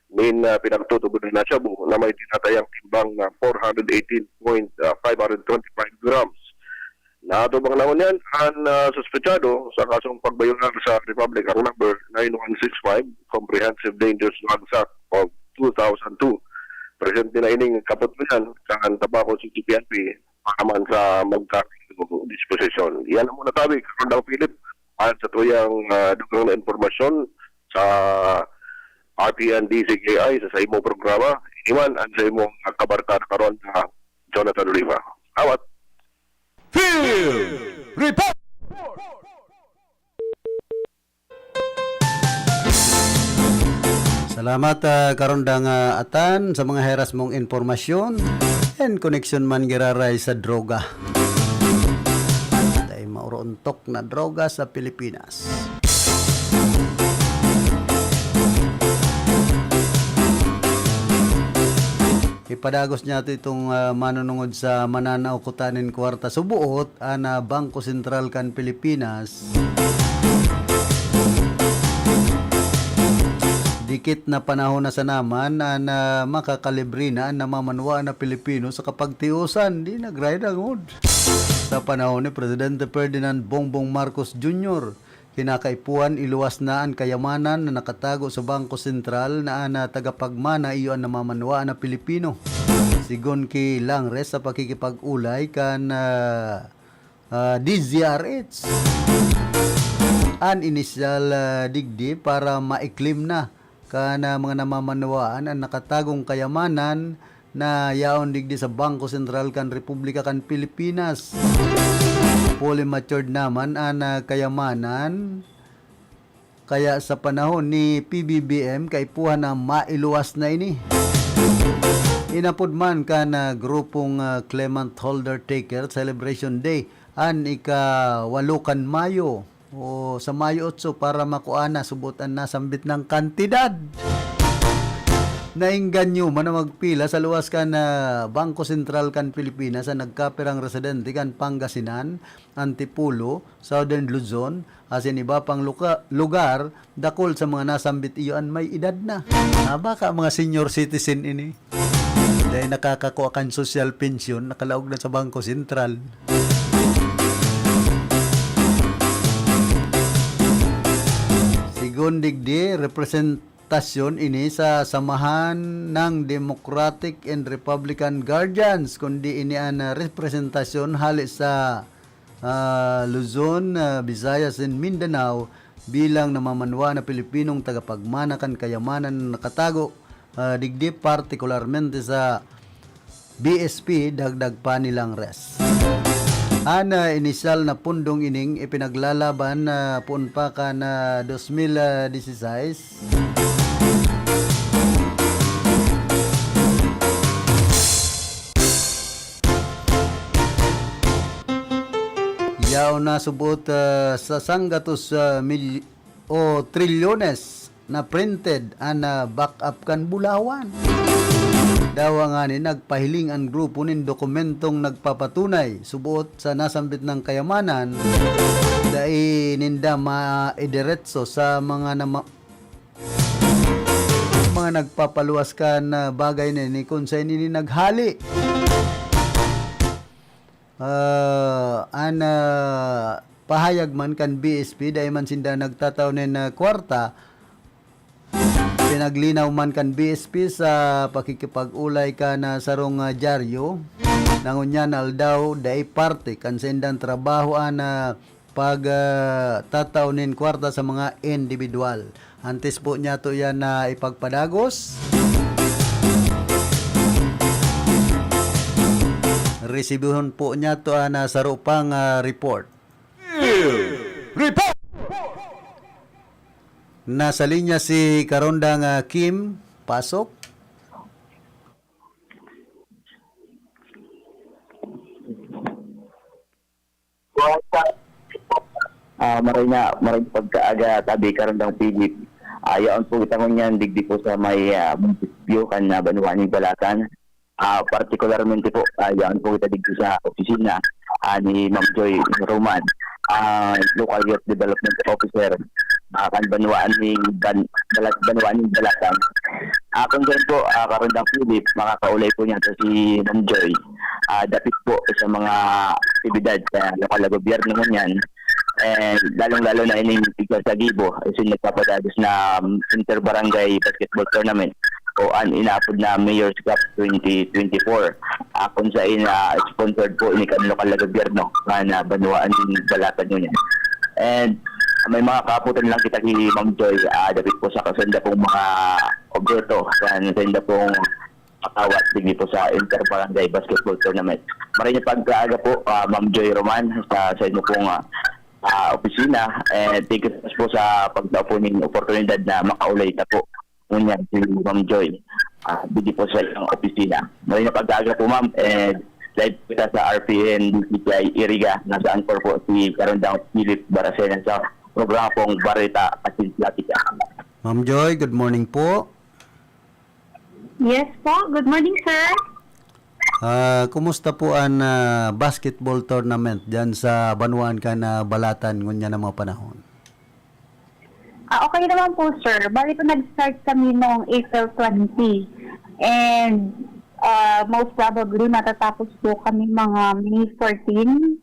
nin, ah, pinagtutubodan na shabu na may tinatayang timbang na four hundred eighteen point five hundred twenty-five grams. Natubang na ngunyan an, ah, suspetsado sa kasong pagbayolar sa Republic Act Number nine one six five, Comprehensive Dangerous Drugs Act of two thousand two. Presente na ining kapot ngunyan kan Tabaco City P N P para man sa magkakamong disposisyon. Yan ang muna tabi, Karondang Philip, at sa tuyang, ah, dugang na impormasyon sa R T N D C K I sa, sa imong programa. Ini man ang sa imong, ah, kabarkada karon na Jonathan Oliva. Awat. Field Report! Salamat, ah, Karondang, ah, Atan, sa mga heras mong impormasyon and koneksyon man giraray sa droga. Dai maorontok na droga sa Pilipinas. Ipadagos niya ito itong, ah, manunungod sa mananao kuta nin kwarta. Subuot, an, ah, Bangko Sentral kan Pilipinas. Dikit na panahon na sana man an, ah, makakalibre na an namamanwaan na Pilipino sa kapagtiosan. Di nagray na ngunod. Sa panahon ni Presidente Ferdinand Bongbong Marcos Junior, kinakaipuhan iluwas na an kayamanan na nakatago sa Bangko Sentral na an, ah, tagapagmana iyo an namamanwaan na Pilipino. Sigon ki Langres sa pakikipag-olay kan, ah, ah, D Z R H. An inisyal, ah, digdi para ma-claim na kan, ah, mga namamanwaan an nakatagong kayamanan na yaon digdi sa Bangko Sentral kan Republika kan Pilipinas. Fully matured naman an, ah, kayamanan. Kaya sa panahon ni P B B M, kaipuhan na mailuwas na ini. Inapod man kan, ah, grupong, ah, Clement Holder Taker Celebration Day an ika-walo kan Mayo. O sa Mayo otso para makua na subot an nasambit nang kantidad. Naengganyo man na magpila sa luwas kan, ah, Bangko Sentral kan Pilipinas an nagkapirang residente kan Pangasinan, Antipolo, Southern Luzon, asin iba pang luka-, lugar, dakul sa mga nasambit iyo an may edad na. Ah, baka mga senior citizen ini. Dahil nakakakua kan sosyal pensyon, nakalaog na sa Bangko Sentral. Sigon digdi, representasyon ini sa samahan ng Democratic and Republican Guardians, kundi ini an, ah, representasyon hali sa, ah, Luzon, ah, Visayas, and Mindanao bilang namamanwa na Pilipinong tagapagmana kan kayamanan na nakatago, ah, digdi, partikularmente sa B S P, dagdag pa ni Langres. An, ah, inisyal na pundong ining ipinaglalaban, ah, poon pa kan, ah, dos mil disisais. Yaon na subot, ah, sa sanggatos, ah, mil-, o trilyones na printed an, ah, backup kan bulawan. Dawa ngani nagpahiling an grupo nin dokumentong nagpapatunay, subot sa nasambit nang kayamanan, dai ninda maidiretso sa mga nama-, mga nagpapaluwas kan, ah, bagay na ini kun saen ini naghali. Ah, an, ah, pahayag man kan B S P, dai man sinda nagtatao nin, ah, kwarta. Pinaglinaw man kan B S P sa pakikipag-olay kan, ah, sarong, ah, dyaryo na ngunyan na aldaw, dai parte kan saindang trabaho an, ah, pag, ah, tatao nin kwarta sa mga indibidwal. Antes po niya to yan na ipagpadagos, resibihon po niya to, ah, na saro pang, ah, report. Report! Nasa linya si Karondang, ah, Kim. Pasok. Ah, maray na, maray pagkaaga, tabi, Karandang Philip. Ah, yaon po kita ngunyan, digdi po sa may, ah, munisipyo kan, ah, banwaan nin Balatan. Ah, partikularmente po, ah, yaon po kita digdi sa opisina, ah, ni Ma'am Joy Roman, ah, Local Youth Development Officer, ah, kan banwaan nin Ban-, Balat-, banwaan nin Balatan. Ah, kung ganun po, ah, Karandang Philip, makakaulay po niya to si Ma'am Joy. Ah, dapit po sa mga aktibidad sa lokal na gobyerno ngunyan, and lalong-lalo na ining tigsasagibo, isin nagpapadagos na, um, inter-barangay basketball tournament o an inaapod na Mayor's Cup twenty twenty-four. Ah, kung sa ina, sponsored po ni kan lokal na gobyerno na, na banwaan nin Balatan ngunyan. And may mga kaaputan lang kita ki Ma'am Joy, ah, dapit po sa kasanda pong mga objeto, sa, sa inda pong makawat digdi po sa Inter-Barangay Basketball Tournament. Maray na pagkaaga po, ah, Ma'am Joy Roman, sa, sa inyo pong, ah, ah, opisina. And thank you po sa pagtao po ning oportunidad na makaulay ta po ngunyan si Ma'am Joy, ah, digdi po sa inyong opisina. Maray na pagkaaga po, ma'am. And live po kita sa R P N D C T I Iriga, nasa anchor po si Karandang Philip Baracena sa programa pong Bareta Asin Platika. Ma'am Joy, good morning po. Yes po. Good morning, sir. Ah, kumusta po an, ah, basketball tournament diyan sa banwaan kan, ah, Balatan ngunyan na mga panahon? Ah, okay naman po, sir. Bali po, nag-start kami noong April twenty. And, ah, most probably, matatapos po kami mga May fourteen.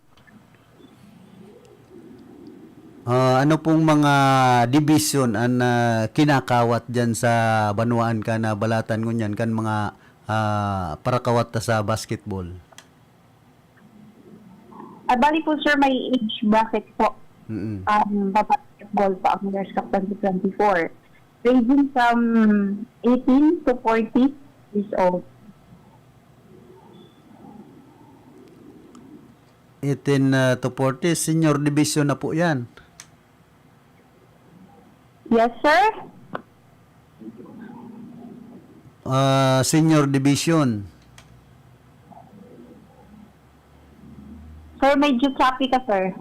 Ah, ano pong mga division an, ah, kinakawat diyan sa banwaan kan, ah, Balatan ngunyan kan mga, ah, parakawat ta sa basketball? Ah, bali po, sir, may age bracket po. Mm. Um, basketball po ang Winners Cup twenty twenty-four. Ranging from eighteen to forty years old. Eighteen, ah, to forty, senior division na po yan. Yes, sir. Ah, senior division. Sir, medyo choppy ka, sir.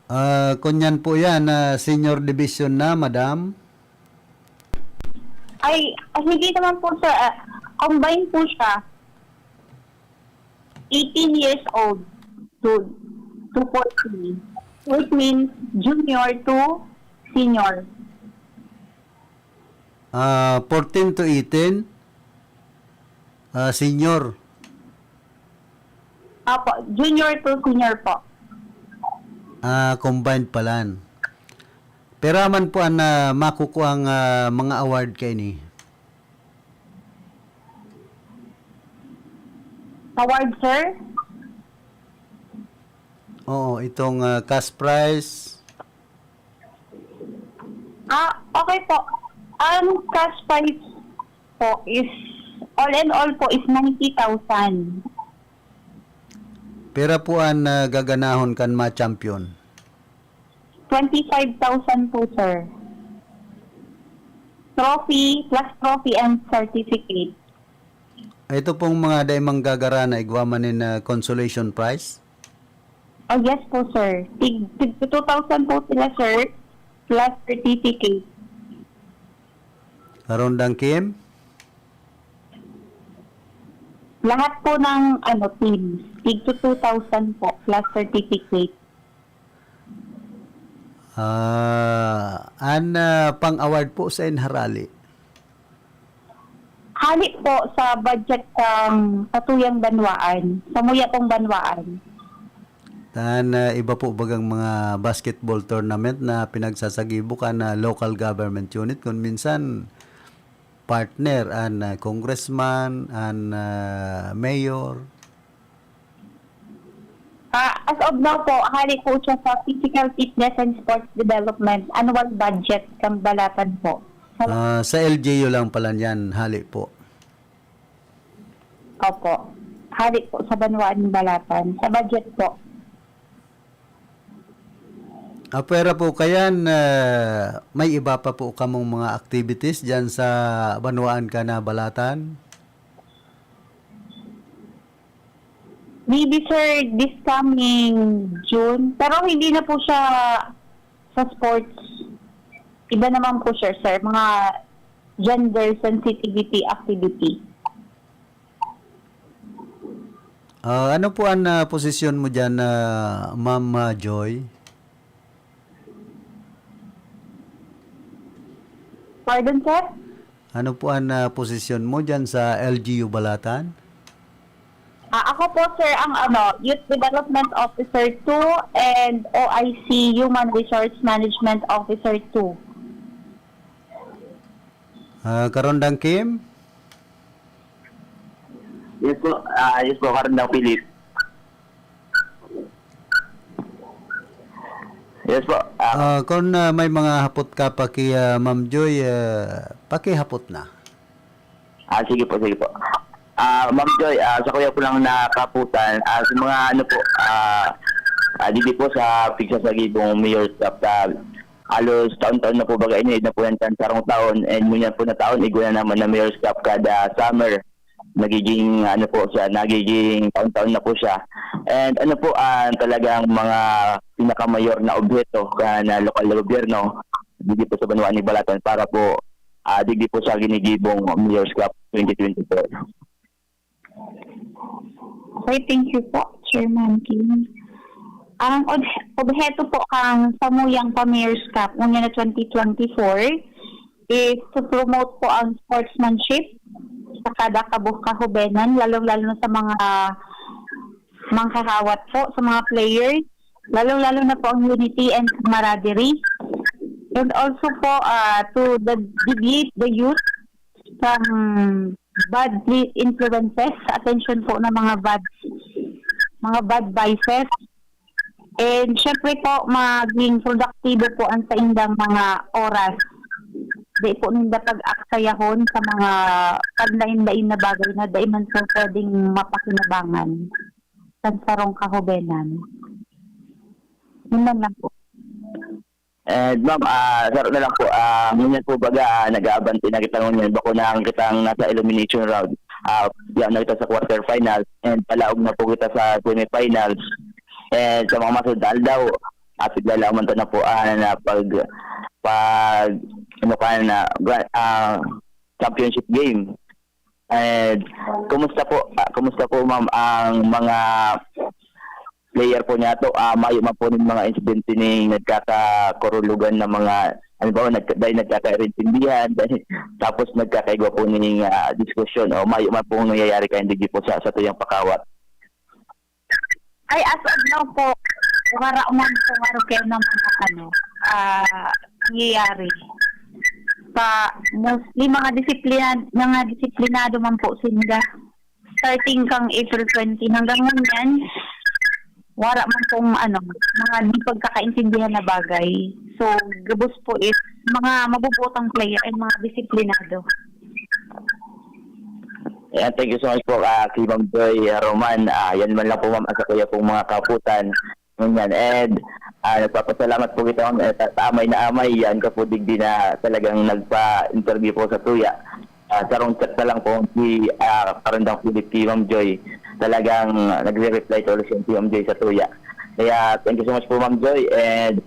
Ah, kunyan po yan, ah, senior division na, madam. Ay, ah, hindi naman po, sir. Ah, combine po siya. Eighteen years old to, to forty. Which means junior to senior. Ah, fourteen to eighteen, ah, senior. Apo, junior to senior po. Ah, combined palan. Pira man po an, ah, makukuang, ah, mga award kaini? Award, sir? Oo, itong, ah, cash prize. Ah, okay po. Ang cash prize po is, all in all po is ninety thousand. Pira po an, ah, gaganahon kan ma-champion? Twenty-five thousand po, sir. Trophy, plus trophy and certificate. Ito pong mga dai manggagara na igwa man nin, ah, consolation prize? Oh, yes po, sir. Tig, tig two thousand po sila, sir, plus certificate. Rondang Kim? Lahat po ng, ano, teams, tig two thousand po, plus certificate. Ah, an, ah, pang-award po sa inharali? Hali po sa budget sang satuyang banwaan, samuya pong banwaan. Tan, ah, iba po bagang mga basketball tournament na pinagsasagibo kan, ah, local government unit, kun minsan partner an, ah, congressman, an, ah, mayor. As of now po, hali po siya sa Physical Fitness and Sports Development annual budget kan Balatan po. Sa Ah, sa L G U lang pala niyan, hali po. Opo. Hali po sa Banwaan ng Balatan. Sa budget po. Ah, pwera po kayan, ah, may iba pa po kamong mga activities diyan sa Banwaan kan Balatan? Maybe, sir, this coming June. Pero hindi na po siya sa sports. Iba naman po siya, sir. Mga gender sensitivity activity. Ah, ano po ang, ah, posisyon mo diyan, ah, Ma'am, ah, Joy? Pardon, sir? Ano po ang, ah, posisyon mo diyan sa L G U Balatan? Ah, ako po, sir, ang, ano, Youth Development Officer two and O I C, Human Resource Management Officer two. Ah, Karondang Kim? Yes po. Ah, yes po, Karondang Philip. Yes po. Ah, Ah, kung, ah, may mga hapot ka pa ki, ah, Ma'am Joy, ah, pakihapot na. Ah, sige po, sige po. Ah, Ma'am Joy, ah, sa kuya ko lang nakaputan, ah, sa mga ano po, ah, ah, didi po sa pigsasagibong Mayor's Cup, ah, halos taon-taon na po baga ini, na po yan kan sarong taon, and ngunyan po na taon, igwa na naman na Mayor's Cup kada summer. Nagiging, ano po siya, nagiging taon-taon na po siya. And ano po ang talagang mga pinakamayor na obheto kan lokal na gobyerno, didi po sa Banwaan ni Balatan para po, ah, didi po sa ginigibong Mayor's Cup twenty twenty-four. Okay, thank you po, Chairman Kim. Ang ob-, obheto po kan samuyang pa-Mayor's Cup, ngunyan na twenty twenty-four, is to promote po ang sportsmanship sa kada kabu-, kahubenan, lalong-lalo na sa mga manghahawat po, sa mga players, lalong-lalo na po ang unity and camaraderie. And also po, ah, to the, deviate the youth from bad influences, sa atensyon po ng mga bad, mga bad vices. And syempre po, maging produktibo po ang saindang mga oras. Di po ninda pag-aksayahon sa mga paglain-lain na bagay na dai man po pwedeng mapakinabangan sa sarong kahubenan. Yun man lang po. And ma'am, ah, saro na lang po, ah, ngunyan po baga, ah, nag-aabante na kita ngunyan, bako na ang kitang nasa elimination round. Ah, yan na kita sa quarterfinals and palaog na po kita sa semifinals. And sa mga masunod na aldaw, ah, piglalaman ta na po, ah, na pag, pag, ano ka na, gra-, ah, championship game. And kumusta po, ah, kumusta po, ma'am, ang mga player po niyato? Ah, mayo man po ning mga insidente ning nagkakakurulugan na mga, halimbawa, nagka-, dahil nagkakaintindihan, dahil, tapos nagkakaigwa po ning, ah, diskusyon, o mayo man pong nangyayari kayan digdi po sa, sa tuyang pakawat? Ay, as of now po, wala man po, wala kayo ng mga ano, ah, nangyayari. Pa, mostly mga disiplina-, mga disiplinado man po sinda. Starting kang April twenty hanggang ngunyan, wala man pong ano, mga di pagkakaintindihan na bagay. So, gabos po is mga mabubutang player and mga disiplinado. Ayan, thank you so much po, ah, kay Ma'am Joy, ah, Roman. Ah, yan man lang po, ma'am, sa kuya pong mga kaputan. Ganyan. And, ah, nagpapasalamat po kita, ma'am, eh, ta-, amay na amay, yan ka po digdi na talagang nagpa-interview po sa tuya. Ah, sarong chat na lang po si, ah, Karandang Philip kay Ma'am Joy. Talagang nagre-reply to siya si Ma'am Joy sa tuya. Kaya, thank you so much po, Ma'am Joy. And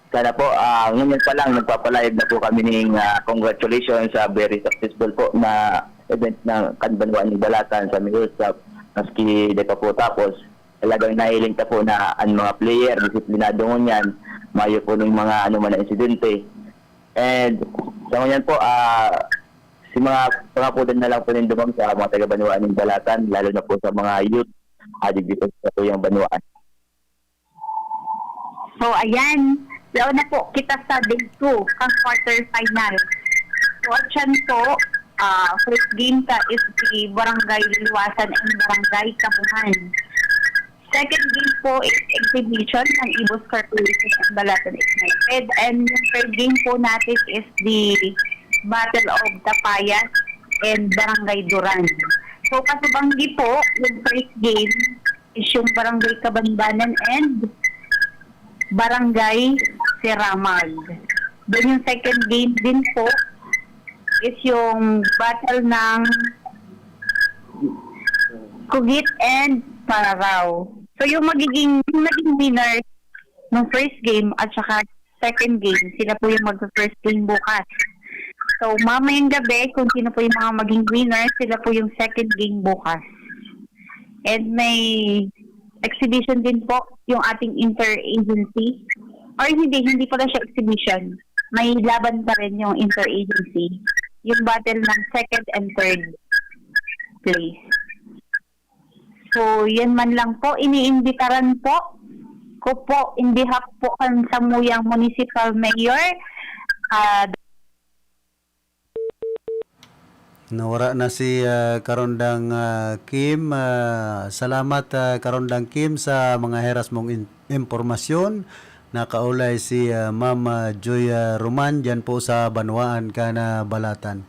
sana po, ah, ngunyan pa lang, nagpapalahib na po kami ning, ah, congratulations sa very successful po na event ng Kanbanwaan ni Balatan sa Mayor's Cup. Maski di pa po tapos, talagang nahiling ta po na ang mga player, disiplinado ngunyan, mayo po ng mga ano man na insidente. And sa ngunyan po, ah, si mga pangapudan na lang po nindo, ma'am, sa mga taga-Banwaan ng Balatan, lalo na po sa mga youth, ah, digdi po sa tuyang banwaan. So, ayan. Yaon na po kita sa day two, kang quarter final. So, at yan po, ah, first game ta is the Barangay Liwasan and Barangay Kabuhan. Second game po is exhibition ng Ibus Corporation and Balatan United. And yung third game po natin is the Battle of Tapayas and Barangay Duran. So, kasubanggi po, yung first game is yung Barangay Kabanbanan and Barangay Siramag. Then yung second game din po is yung battle ng Kugit and Pararaw. So yung magiging, yung naging winner ng first game at saka second game, sila po yung magsa-first game bukas. So mamayang gabi, kung sino po yung mga maging winner, sila po yung second game bukas. And may exhibition din po yung ating interagency. Or hindi, hindi pala siya exhibition. May laban pa rin yung interagency. Yung battle ng second and third place. So, yan man lang po. Iniimbitaran po ko po in behalf po kan samuyang municipal mayor, ah, Nawara na si ah, Karondang ah, Kim. Ah, salamat ah, Karondang Kim sa mga heras mong in- impormasyon. Nakaulay si ah, Ma'am ah, Joy ah, Roman dyan po sa Banwaan, Canabalatan.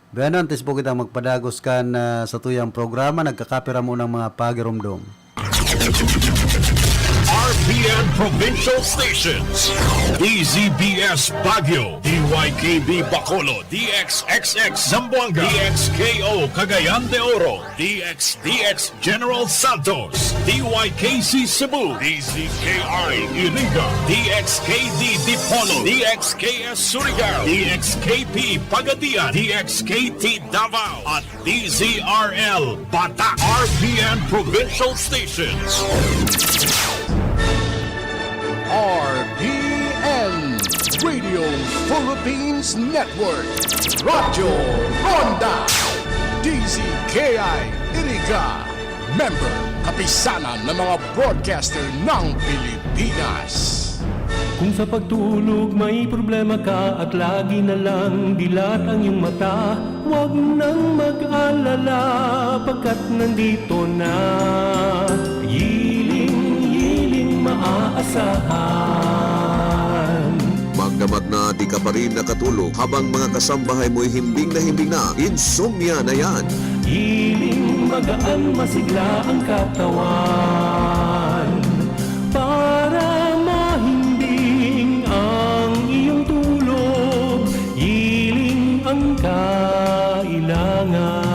Bueno, antes po kitang magpadagos kan ah, sa tuyang programa, nagkakapira mo ng mga pagirumdom. R P N Provincial Stations, D Z B S Baguio, D Y K B Bacolod, D X X X Zamboanga, D X K O Cagayan de Oro, D X D X General Santos, D Y K C Cebu, D Z K I Iriga, D X K D Dipolog, D X K S Surigao, D X K P Pagadian, D X K T Davao, at D Z R L Bata, R P N Provincial Stations. R P N Radio Philippines Network, Radyo Ronda, D Z K I Iriga, member, kapisanan ng mga broadcaster ng Pilipinas. Kung sa pagtulog may problema ka at lagi na lang dilat ang iyong mata, huwag nang mag-alala, pagkat nandito na. Giling-giling maaasahan. Magdamat na di ka pa rin nakatulog habang mga kasambahay mo'y himbing na himbing na, insomnia na yan. Giling magaan masigla ang katawan. Para mahimbing ang iyong tulog, giling ang kailangan.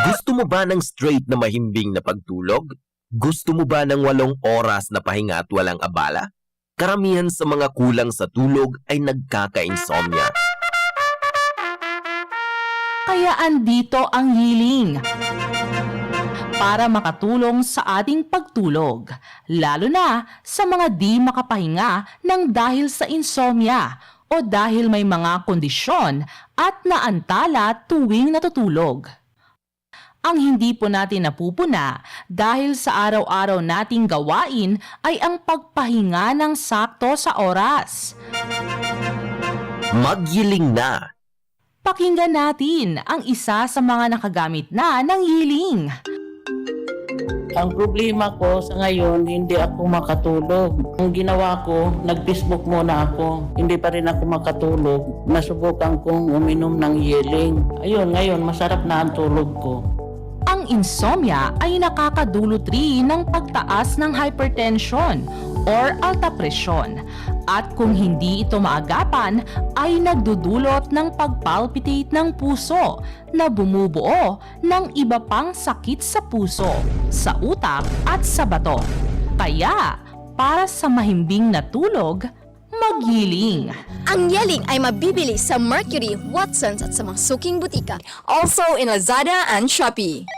Gusto mo ba ng straight na mahimbing na pagtulog? Gusto mo ba ng walong oras na pahinga at walang abala? Karamihan sa mga kulang sa tulog ay nagkaka-insomnia. Kaya andito ang Yiling para makatulong sa ating pagtulog, lalo na sa mga di makapahinga ng dahil sa insomnia o dahil may mga kondisyon at naantala tuwing natutulog. Ang hindi po natin napupuna dahil sa araw-araw nating gawain ay ang pagpahinga ng sakto sa oras. Magyiling na! Pakinggan natin ang isa sa mga nakagamit na ng Yiling. Ang problema ko sa ngayon, hindi ako makatulog. Ang ginawa ko, nag-Facebook muna ako. Hindi pa rin ako makatulog. Nasubukan kong uminom ng Yeling. Ayun, ngayon, masarap na ang tulog ko. Ang insomnia ay nakakadulot rin ng pagtaas ng hypertension or alta presyon. At kung hindi ito maagapan, ay nagdudulot ng pagpalpitate ng puso na bumubuo ng iba pang sakit sa puso, sa utak at sa bato. Kaya, para sa mahimbing na tulog, magyiling. Ang Yeling ay mabibili sa Mercury, Watsons at sa mga suking butika. Also in Lazada and Shopee.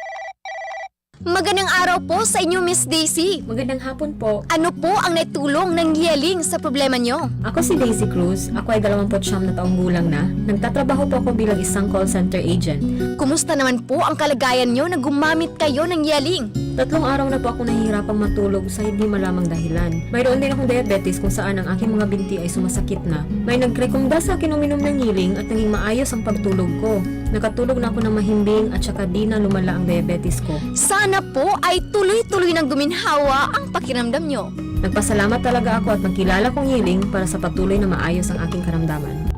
Magandang araw po sa inyo, Miss Daisy. Magandang hapon po. Ano po ang naitulong ng Yeling sa problema nyo? Ako si Daisy Cruz. Ako ay dalawampu't siyam na taong gulang na. Nagtatrabaho po ako bilang isang call center agent. Kumusta naman po ang kalagayan nyo na gumamit kayo ng Yeling? Tatlong araw na po ako nahihirapang matulog sa hindi malamang dahilan. Mayroon din akong diabetes kung saan ang aking mga binti ay sumasakit na. May nagrekomenda sa akin uminom ng Yeling at naging maayos ang pagtulog ko. Nakatulog na ako ng mahimbing at saka di na lumala ang diabetes ko. Sana po ay tuloy-tuloy nang guminhawa ang pakiramdam nyo. Nagpasalamat talaga ako at nagkilala kong Yeling para sa patuloy na maayos ang aking karamdaman.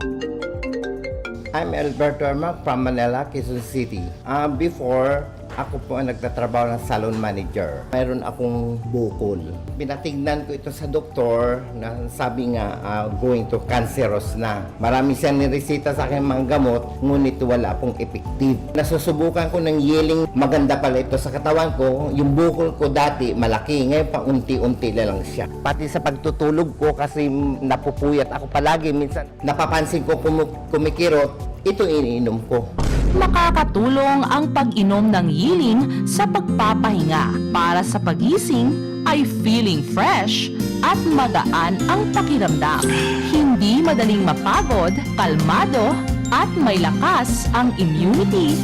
I'm Alberto Armac from Manila, Quezon City. Ah, before, ako po ang nagtatrabaho ng salon manager. Mayroon akong bukol. Pinatignan ko ito sa doktor na sabi nga, ah, going to cancerous na. Marami siyang niresita sa akin mga gamot, ngunit wala pong effective. Nasusubukan ko ng Yeling, maganda pala ito sa katawan ko. Yung bukol ko dati, malaki. Ngayon, paunti-unti na lang siya. Pati sa pagtutulog ko, kasi napupuyat ako palagi. Minsan, napapansin ko kumu- kumikirot, ito iniinom ko. Makakatulong ang pag-inom ng Yiling sa pagpapahinga. Para sa pagising ay feeling fresh at magaan ang pakiramdam. Hindi madaling mapagod, kalmado, at may lakas ang immunity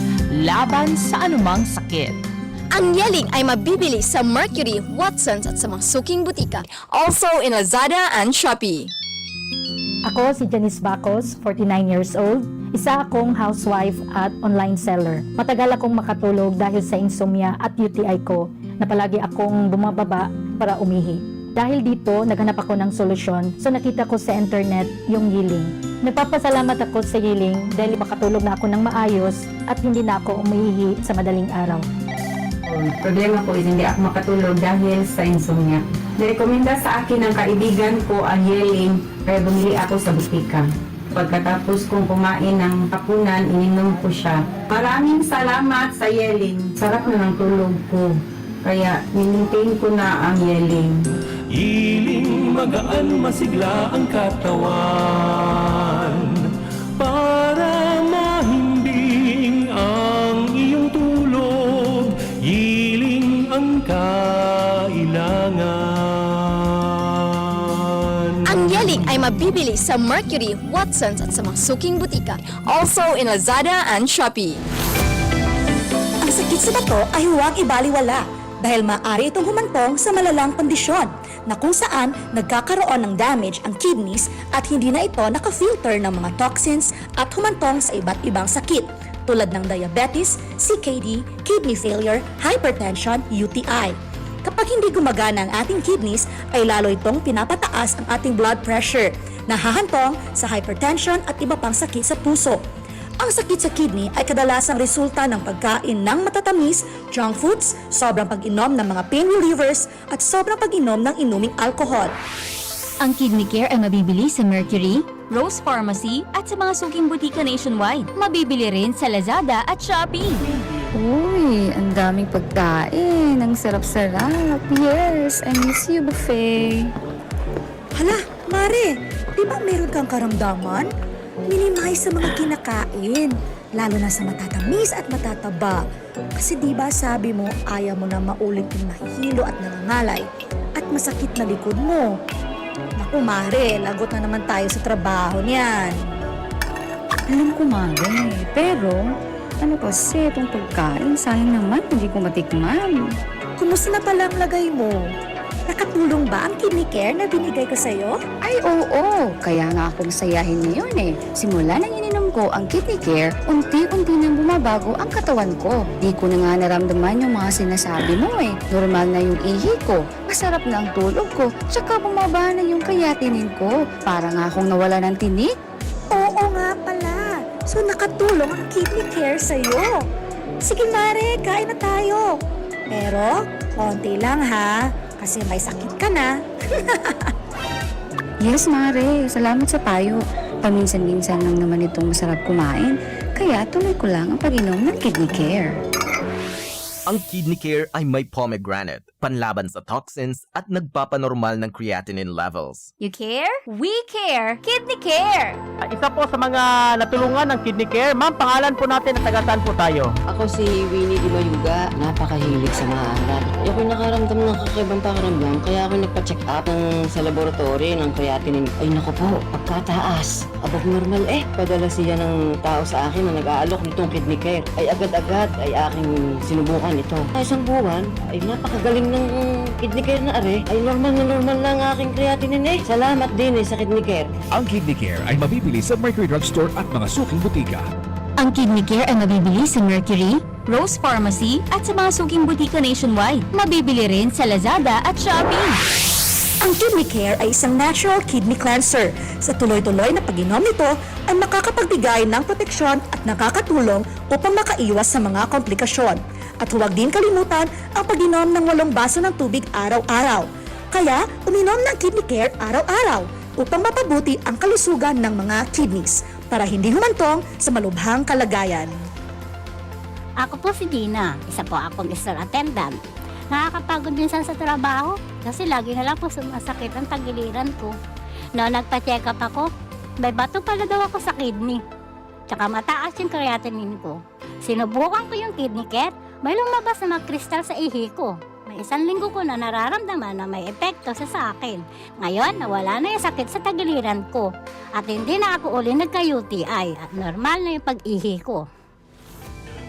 laban sa anumang sakit. Ang Yeling ay mabibili sa Mercury, Watsons at sa mga suking butika. Also in Lazada and Shopee. Ako si Janice Bacos, forty-nine years old. Isa akong housewife at online seller. Matagal akong makatulog dahil sa insomnia at U T I ko na palagi akong bumababa para umihi. Dahil dito, naghanap ako ng solusyon, so nakita ko sa internet yung Yiling. Nagpapasalamat ako sa Yiling dahil makatulog na ako ng maayos at hindi na ako umiihi sa madaling araw. Ang problema ko is hindi ako makatulog dahil sa insomnia. Nirekomenda sa akin ng kaibigan ko ang Yeling, kaya bumili ako sa butika. Pagkatapos kong kumain ng hapunan, ininom ko siya. Maraming salamat sa Yeling. Sarap na ng tulog ko. Kaya, ninintain ko na ang Yeling. Hiling magaan, masigla ang katawan. Para mahimbing ang iyong tulog, Yiling ang kailangan. Ang Yeling ay mabibili sa Mercury, Watsons at sa mga suking butika. Also in Lazada and Shopee. Ang sakit sa bato ay huwag ibaliwala dahil maaari itong humantong sa malalang kondisyon na kung saan nagkakaroon ng damage ang kidneys at hindi na ito naka-filter ng mga toxins at humantong sa iba't ibang sakit tulad ng diabetes, C K D, kidney failure, hypertension, U T I. Kapag hindi gumagana ang ating kidneys, ay lalo itong pinapataas ang ating blood pressure, nahahantong sa hypertension at iba pang sakit sa puso. Ang sakit sa kidney ay kadalasang resulta ng pagkain ng matatamis, junk foods, sobrang pag-inom ng mga pain relievers, at sobrang pag-inom ng inuming alkohol. Ang Kidney Care ay mabibili sa Mercury, Rose Pharmacy at sa mga suking butika nationwide. Mabibili rin sa Lazada at Shopee. Uy, ang daming pagkain. Ang sarap-sarap. Yes, I miss you, buffet. Hala, Mare, di ba meron kang karamdaman? Minimize sa mga kinakain, lalo na sa matatamis at matataba. Kasi di ba sabi mo, ayaw mo na maulit yung nahihilo at nangangalay at masakit na likod mo. Naku, Mare, lagot na naman tayo sa trabaho niyan. Alam ko, Mare, pero ano kasi itong pagkain? Sayang naman, hindi ko matikman. Kumusta na pala ang lagay mo? Nakatulong ba ang kidney care na binigay ko sa'yo? Ay, oo! Kaya nga akong sayahin ngayon eh. Simula nang ininom ko ang Kidney Care, unti-unti nang bumabago ang katawan ko. Di ko na nga naramdaman yung mga sinasabi mo eh. Normal na yung ihi ko, masarap na ang tulog ko, tsaka bumaba na yung creatinine ko. Para nga akong nawala ng tinik. Oo nga pala. So nakatulong ang Kidney Care sa'yo. Sige Mare, kain na tayo. Pero, konti lang ha. Kasi may sakit ka na. Yes, Mare. Salamat sa payo. Paminsan-minsan lang naman itong masarap kumain. Kaya tuloy ko lang ang pag-inom ng Kidney Care. Ang Kidney Care ay may pomegranate. panlaban sa toxins at nagpapanormal ng creatinine levels. You care? We care! Kidney Care! Isa po sa mga natulungan ng Kidney Care, ma'am, pangalan po natin at taga saan po tayo? Ako si Winnie Di Mayuga, napakahilig sa maalat. Ako'y nakaramdam ng kakaibang pakiramdam, kaya ako nagpa-check up ng, sa laboratory ng creatinine. Ay naku po, pagkataas. Above normal eh. Padala siya ng tao sa akin na nag-aalok nitong Kidney Care. Ay agad-agad ay aking sinubukan ito. Sa isang buwan, ay napakagaling ng Kidney Care na are. Ay normal na normal na ang aking creatinine eh. Salamat din eh sa Kidney Care. Ang Kidney Care ay mabibili sa Mercury Drugstore at mga suking butika. Ang Kidney Care ay mabibili sa Mercury, Rose Pharmacy at sa mga suking butika nationwide. Mabibili rin sa Lazada at Shopee. Ang Kidney Care ay isang natural kidney cleanser. Sa tuloy-tuloy na pag-inom nito ay makakapagbigay ng proteksyon at nakakatulong upang makaiwas sa mga komplikasyon. At huwag din kalimutan ang pag-inom ng walong baso ng tubig araw-araw. Kaya, uminom ng Kidney Care araw-araw upang mapabuti ang kalusugan ng mga kidneys para hindi humantong sa malubhang kalagayan. Ako po si Dina, isa po akong store attendant. Nakakapagod minsan sa trabaho kasi lagi na lang po sumasakit ang tagiliran ko. No, nagpa-check up ako, may bato pala daw ako sa kidney. Tsaka mataas yung creatinine ko. Sinubukan ko yung Kidney Care, may lumabas na mga kristal sa ihi ko. May isang linggo ko na nararamdaman na may epekto sa sa akin. Ngayon, nawala na yung sakit sa tagiliran ko. At hindi na ako uli nagka-U T I at normal na yung pag-ihi ko.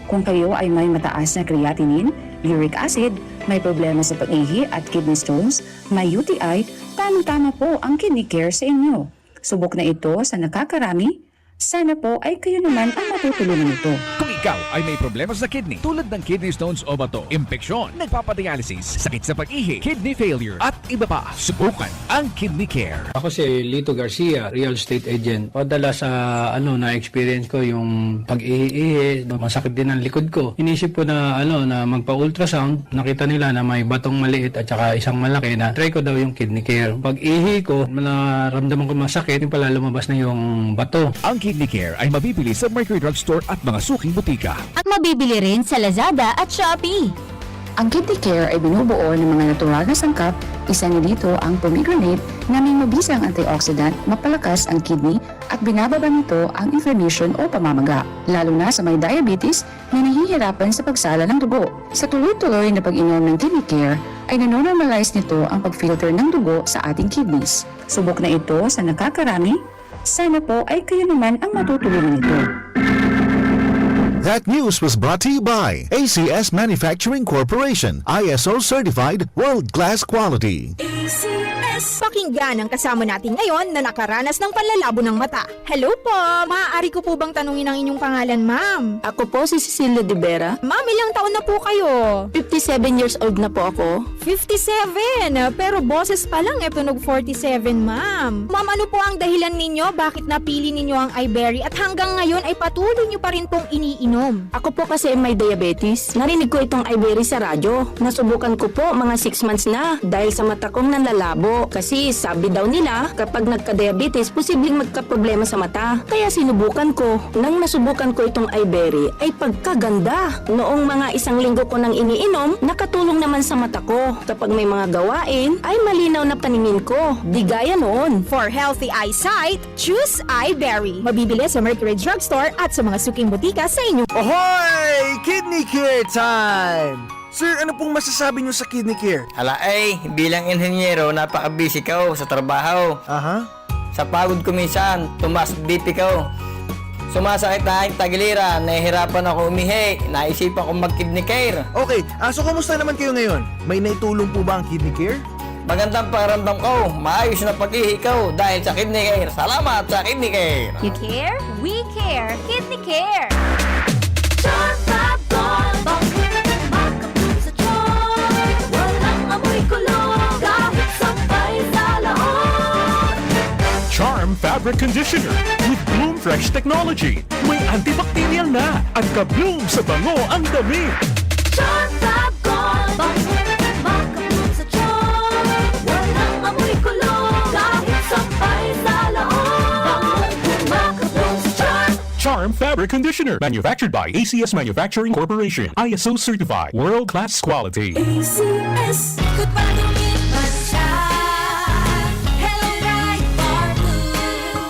Kung kayo ay may mataas na creatinine, uric acid, may problema sa pag-ihi at kidney stones, may U T I, tamang-tama po ang Kidney Care sa inyo. Subok na ito sa nakakarami, sana po ay kayo naman ang matutulungan nito. Kung ikaw ay may problema sa kidney tulad ng kidney stones o bato, impeksyon, nagpapadialysis, sakit sa pag-ihi, kidney failure, at iba pa, subukan ang Kidney Care. Ako si Lito Garcia, real estate agent. Padala sa ano na experience ko yung pag-ihi-ihi, masakit din ang likod ko. Inisip ko na ano na magpa-ultrasound, nakita nila na may batong maliit at saka isang malaki na try ko daw yung Kidney Care. Pag ihi ko, naramdaman ko masakit, yung pala lumabas na yung bato. Ang Kidney Care ay mabibili sa Mercury Drugstore at mga suking butika. At mabibili rin sa Lazada at Shopee. Ang Kidney Care ay binubuo ng mga natural na sangkap, isa na dito ang pomegranate na may mabisang antioxidant, mapalakas ang kidney at binababa nito ang inflammation o pamamaga, lalo na sa may diabetes na nahihirapan sa pagsala ng dugo. Sa tuloy-tuloy na pag-inom ng Kidney Care ay nanonormalize nito ang pag-filter ng dugo sa ating kidneys. Subok na ito sa nakakarami, sana po ay kayo naman ang matutulungan nito. That news was brought to you by A C S Manufacturing Corporation, I S O certified, world-class quality. Pakinggan ang kasama natin ngayon na nakaranas ng panlalabo ng mata. Hello po! Maaari ko po bang tanungin ang inyong pangalan, ma'am? Ako po si Cecilia de Vera. Ma'am, ilang taon na po kayo? Fifty-seven years old na po ako. Fifty-seven? Pero boses pa lang, e tunog forty-seven, ma'am. Ma'am, ano po ang dahilan ninyo bakit napili ninyo ang Iberry at hanggang ngayon ay patuloy nyo pa rin pong iniinom? Ako po kasi may diabetes. Narinig ko itong Iberry sa radyo. Nasubukan ko po mga six months na dahil sa mata kong nanlalabo. Kasi sabi daw nila, kapag nagka-diabetes, posibleng magkaproblema sa mata. Kaya sinubukan ko. Nang nasubukan ko itong Iberry, ay pagkaganda! Noong mga isang linggo ko nang iniinom, nakatulong naman sa mata ko. Kapag may mga gawain, ay malinaw na paningin ko. Di gaya noon. For healthy eyesight, choose Iberry. Mabibili sa Mercury Drugstore at sa mga suking butika sa inyong Ohoy! Kidney Care time! Sir, ano pong masasabi niyo sa Kidney Care? Ala ay, bilang inhenyero, napaka-busy ko sa trabaho. Aha. Sa pagod ko minsan, tumaas B P ko. Sumasakit na ang tagiliran, nahihirapan ako umihi, naisipan kong mag-Kidney Care. Okay, ah, so kumusta naman kayo ngayon? May naitulong po ba ang Kidney Care? Magandang pakiramdam ko, maayos na pag-ihi ko dahil sa Kidney Care. Salamat sa Kidney Care! You care? We care! Kidney Care! Charm Fab Gold Box. Makabloom sa charm. Walang amoy kulog. Kahit sampay sa loob. Charm Fabric Conditioner with Bloom Fresh Technology. May antibacterial na at ka-bloom sa bango ang damit. Charm Fab Gold Box. Makabloom sa charm. Walang amoy kulog. Kahit sampay sa loob. Makabloom sa charm. Charm Fabric Reconditioner. Manufactured by A C S Manufacturing Corporation. I S O certified. World class quality. A C S. Good pa dumit man siya. Hello, Pride Bar Blue.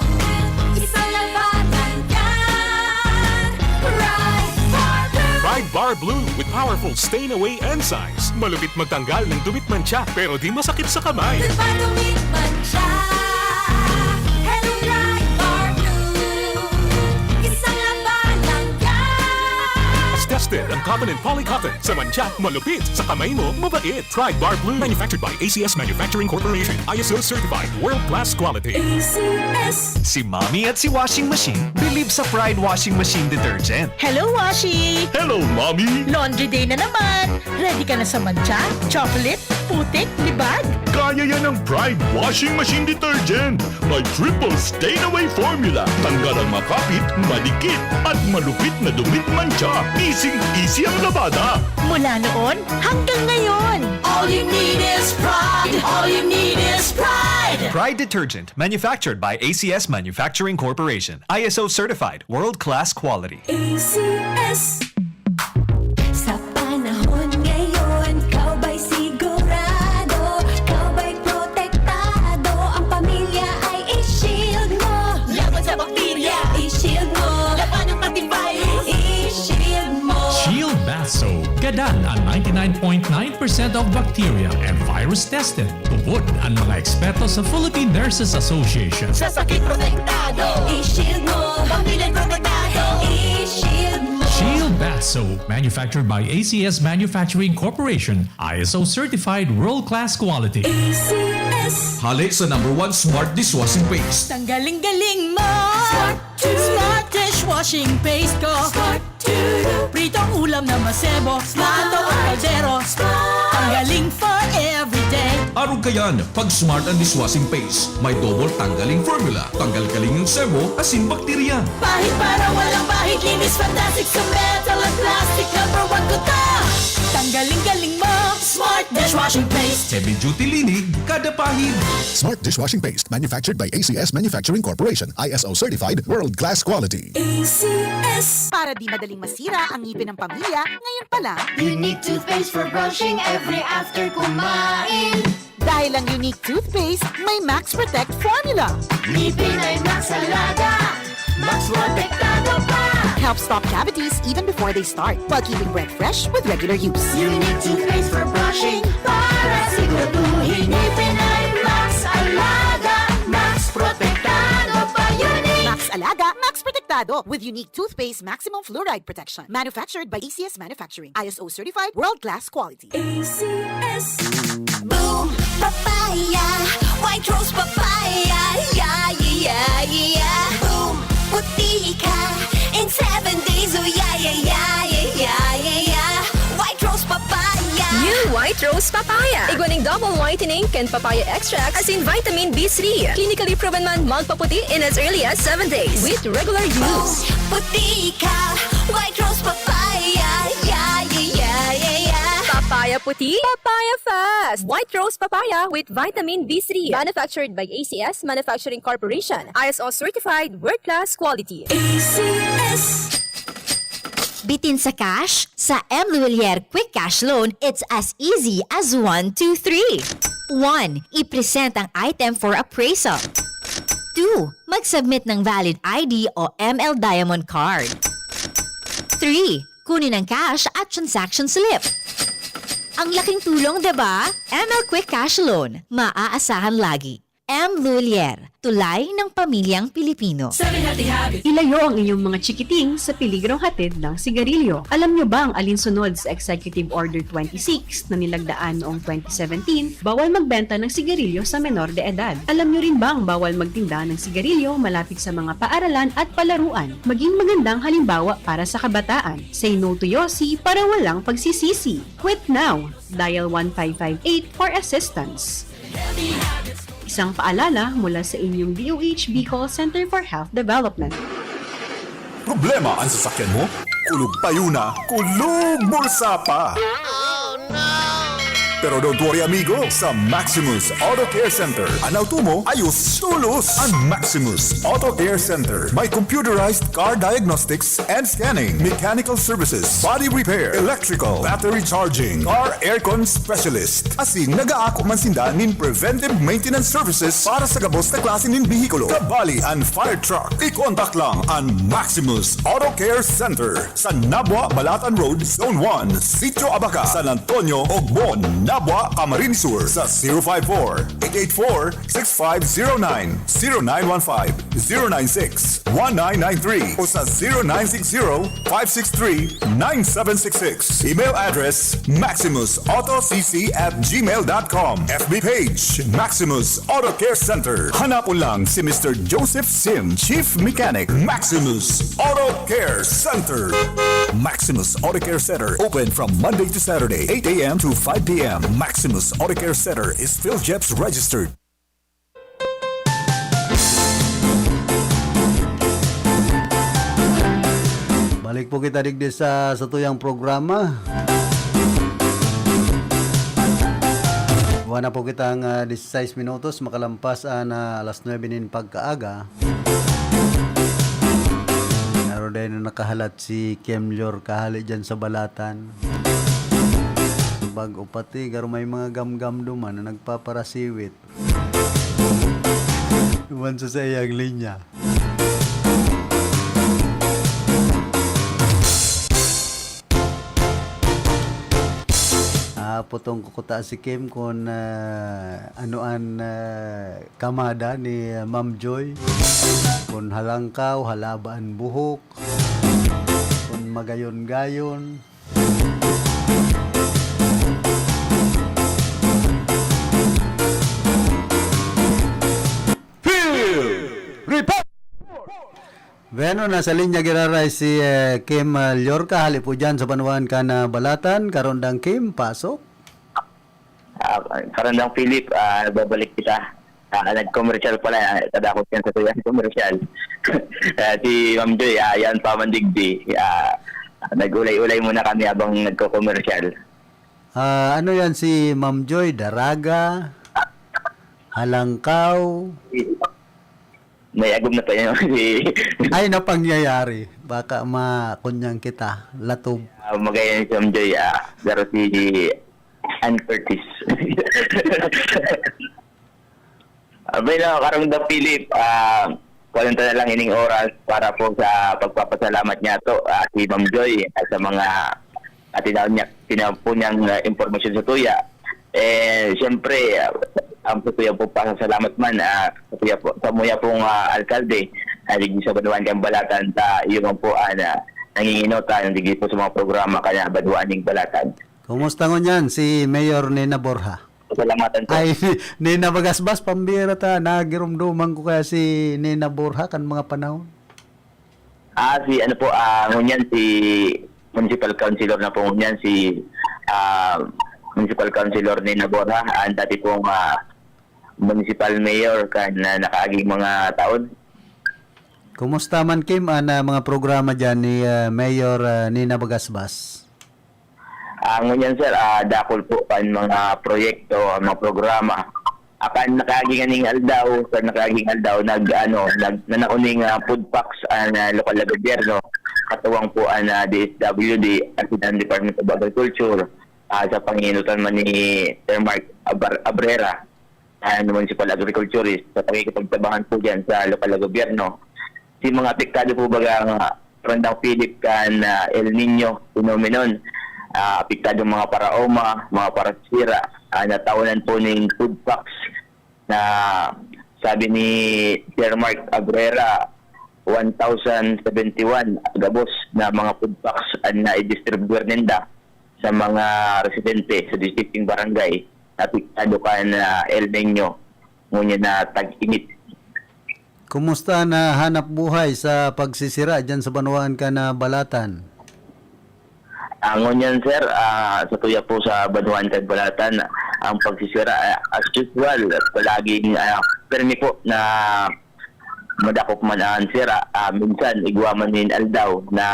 Isang labanan yan. Pride Bar Blue. Pride Bar Blue with powerful stain away enzymes. Malupit magtanggal ng dumit mantsa, pero di masakit sa kamay. Good pa dumit man siya. Hello, Pride Bar Blue. Isang labanan yan. Tested ang cotton and polycotton. Sa mantsa, malupit. Sa kamay mo, mabait. Pride Bar Blue. Manufactured by A C S Manufacturing Corporation. I S O certified. World class quality. A C S. Si Mommy at si Washing Machine believe sa Pride Washing Machine Detergent. Hello, Washi! Hello, Mommy! Laundry day na naman! Ready ka na sa mantsa, chocolate, putik, libag? Kaya yan ng Pride Washing Machine Detergent. May triple stain away formula. Tanggal ang makapit, madikit, at malupit na dumit mantsa. Easy-easy ang labada. Mula noon hanggang ngayon. All you need is Pride. All you need is Pride. Pride Detergent, manufactured by A C S Manufacturing Corporation. I S O certified, world-class quality. A C S. Sa panahon ngayon, ikaw ba'y sigurado? Ikaw ba'y protektado? Ang pamilya ay i-shield mo. Laban sa bakterya, i-shield mo. Laban ng pati virus, i-shield mo. Shield Bath Soap. Gadan ang ninety-nine point nine percent of bacteria and virus tested. Tubod ang mga eksperto sa Philippine Nurses Association. Sa sakit protektado, i-shield mo. Pamilya protektado, i-shield mo. Shield Bath Soap, manufactured by A C S Manufacturing Corporation, I S O certified world-class quality. A C S. Hale sa number one smart dishwashing paste. Tanggaling-galing mo! Smart Smart dishwashing paste ko. Smart Pritong ulam na masebo. Smart ang kaldero. Ang galing for everyday. Arog kayan, pag Smart ang dishwashing paste, may double tanggaling formula. Tanggal kaling ang sebo, asin bakterya. Pahid para walang bahid, linis fantastic sa metal at plastic. Number one ko to. Tanggaling-galing mo. Smart dishwashing paste. Heavy duty linig, kada pahid. Smart dishwashing paste, manufactured by A C S Manufacturing Corporation, I S O certified, world class quality. A C S. Para di madaling masira ang ngipin ng pamilya, ngayon pa lang. Unique toothpaste for brushing every after kumain. Dahil ang Unique toothpaste may Max Protect formula. Ngipin ay Max Alaga, Max Protektado pa. Helps stop cavities even before they start, while keeping breath fresh with regular use. Unique toothpaste for brushing para siguraduhin ngipin ay Max Alaga, Max Protektado pa. Unique. Max Alaga, Max Protektado with Unique toothpaste maximum fluoride protection. Manufactured by A C S Manufacturing. I S O certified, world class quality. A C S. Boom! Papaya! White Rose Papaya! Yeah, yeah, yeah, yeah! Boom! Puti ka in seven days! Oh, yeah, yeah, yeah, yeah, yeah, yeah, yeah! White Rose Papaya! New White Rose Papaya. Igwa ning double whitening kan papaya extract asin vitamin B three. Clinically proven man magpaputi in as early as seven days with regular use. Puti ka, White Rose Papaya, yeah, yeah, yeah, yeah, yeah. Papaya puti, papaya fast. White Rose Papaya with vitamin B three. Manufactured by A C S Manufacturing Corporation. I S O certified, world-class quality. A C S. Bitin sa cash? Sa M Luwilier Quick Cash Loan, it's as easy as one, two, three. One, i-present ang item for appraisal. Two, mag-submit ng valid I D o M L Diamond Card. Three, kunin ang cash at transaction slip. Ang laking tulong, di ba? M L Quick Cash Loan, maaasahan lagi. M Lulier, tulay ng pamilyang Pilipino. Seven Healthy Habits. Ilayo ang inyong mga chikiting sa peligrong hatid ng sigarilyo. Alam nyo bang alinsunod sa Executive Order twenty-six na nilagdaan noong twenty seventeen, bawal magbenta ng sigarilyo sa menor de edad? Alam nyo rin bang bawal magtinda ng sigarilyo malapit sa mga paaralan at palaruan? Maging magandang halimbawa para sa kabataan. Say no to Yossi para walang pagsisisi. Quit now! Dial one five five eight for assistance. Isang paalala mula sa inyong D O H Bicol Center for Health Development. Problema ang sasakyan mo? Kulog payo na, kulog bulsa pa! Pero don't worry, amigo. Sa Maximus Auto Care Center, an auto mo, ayos, tulos. An Maximus Auto Care Center may computerized car diagnostics and scanning, mechanical services, body repair, electrical, battery charging, car aircon specialist. Asin nag-aako man sinda nin preventive maintenance services para sa gabos na klase nin behikulo. Kabali an fire truck. I-contact lang an Maximus Auto Care Center sa Nabua, Balatan Road, Zone one, Sitio Abaca, San Antonio, Ogbon, Nabua, Camarines Sur sa zero five four, eight eight four, six five zero nine, zero nine one five, zero nine six, one nine nine three o sa zero nine six zero, five six three, nine seven six six. Email address, maximus auto c c at gmail dot com. F B page, Maximus Auto Care Center. Hanapon lang si Mister Joseph Sim, Chief Mechanic, Maximus Auto Care Center. Maximus Auto Care Center, open from Monday to Saturday, eight a m to five p m. Maximus Auto Care Center is PhilGEPS registered. Balik po kita digdi sa satuyang programa. Buwan na po kita ang ah, dieciséis minutos, makalampas ang ah, alas nuebe nin pagkaaga. Naro dahil na nakahalat si Kemlyor kahali dyan sa Balatan. Bag-o pati, garo may mga gamgam duman na nagpaparasiwit. Iwan sa saiyang linya. Ah, putong kukuta si Kim kung ah, ano an ah, kamada ni ah, Ma'am Joy. Kung halangkaw, halaba an buhok. Kung magayon-gayon. Field Report! Bueno, nasa linya giraray si eh, Kim ah, Llorca, hali po dyan sa banwaan kan ah, Balatan. Karondang Kim, pasok. Ah, Karandang Philip, ah, nagbabalik kita. Ah, nag-commercial pala, ah, kadakot yan sa tuyan, commercial. Ah, si Ma'am Joy, ah, yan pa man digdi. Ah, nag-ulay-ulay muna kami habang nagko-commercial. Ah, ano yan si Ma'am Joy? Daraga? Halangkaw? May agom na pa yun. Si Ay, napangyayari. Baka makunyang kita. Latob. Ah, magayon si Ma'am Joy, ah, pero si Ann Curtis. Abay na, Karong Da Philip, ah, kuha na lang ining oras para po sa pagpapasalamat niya to, ah, si Ma'am Joy, at sa mga, ah, tinaw niya, tinaw po niyang, ah, impormasyon sa tuya. Eh, siyempre, ah, ang sa tuya po pasasalamat man, ah, sa tuya po, sa muya pong, ah, alkalde, ah, digdi sa Banwaan kan Balatan, sa iyo man po, ah, na nanginginota, digdi po sa mga programa kan Banwaan ning Balatan. Kumusta ngunyan si Mayor Nena Borja? Pasalamatan po. Ay, Nena Bagasbas, pambira ta. Nagirumduman ko kaya si Nena Borja kan mga panahon. Ah, si ano po, ah, ngunyan si Municipal Councilor na po ngunyan, si, ah, Municipal Councilor Nena Borja, ang dati pong, ah, Municipal Mayor kan, ah, nakaaging mga taon. Kumusta man, Kim, an ah, mga programa dyan ni ah, Mayor ah, Nena Bagasbas? Ah, ngunyan, sir, ah, dakul po kan mga proyekto, ang mga programa. Akan nakaaging aning aldaw, sa nakaaging aldaw, nag, ano, nag, nanao ning ah, food packs ang ah, lokal na gobyerno, katuwang po ang ah, D S W D, at ang Department of Agriculture, ah, sa panginutan man ni Sir Mark Abar- Abrera, ang municipal agriculturist, sa pakikipagtabangan po dyan sa lokal na gobyerno. Si mga apektado po baga nga, Karandang Philip, kan ah, El Nino phenomenon, ah, apektadong mga paraoma, mga parasira, ah, natawanan po ning food packs na sabi ni Sir Mark Abrera, one thousand seventy-one gabos na mga food packs ang naidistribuyar ninda sa mga residente sa districting barangay na apektado kan ah, El Nino, ngunyan na tag-init. Kumusta na hanap buhay sa pagsisira dyan sa banwaan kan ah, Balatan? Ah, ngunyan, sir, ah, sa tuya po sa banwaan kan Balatan, ang pagsisira, ah, as usual, palaging ah, permi po na madakop man ang sira. Ah, minsan, igwa man nin aldaw na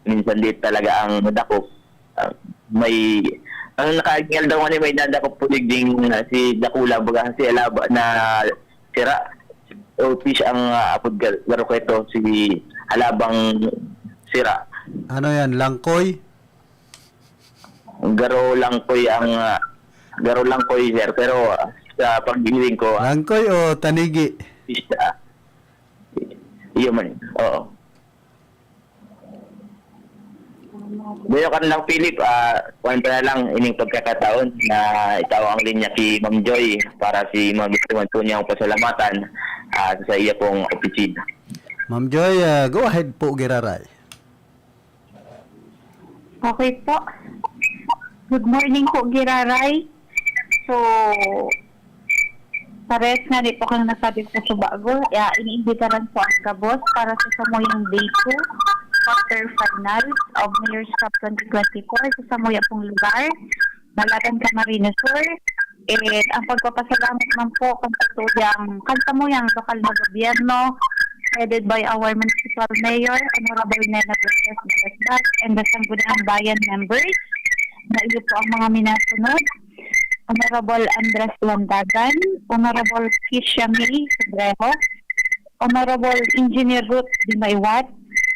minsan di talaga ang madakop. Ah, may Ang nakaagingel daw nga ni may nadakop po digding, ah, si Dakula, baga si Alaba na sira. O, fish ang, ah, apod ga-, garo keto, si Halabang sira. Ano yan, langkoy? Garo langkoy ang, ah, garo langkoy, sir. Pero, ah, sa paghiling ko, ah, Langkoy o tanigi? Fish, ah, iyo man, oo. Dayo ka na lang, Philip, ah, kuwan pa na lang, ining pagkakataon na itao ang linya ki Ma'am Joy para si mga gusto man po niyang pasalamatan, ah, sa iya pong opisina. Ma'am Joy, ah, go ahead po, giraray. Okay po. Good morning po, giraray. So, pares nga di po kang nasabi ko sa bago, ya, iniimbitaran po ang gabos para sa samuyang day two quarter finals of Mayor's Cup twenty twenty-four sa samuya pong lugar, Malatan, Camarines Sur. And ang pagpapasalamat man po kan satuyang, kan samuyang lokal na gobyerno, headed by our municipal mayor, Honorable Nena Princess Balasbas, and the Sangguniang Bayan members, na iyo po ang mga minasunod. Honorable Andres Landagan, Honorable Kisha May Sobrejo, Honorable Engineer Ruth Dimaiwat,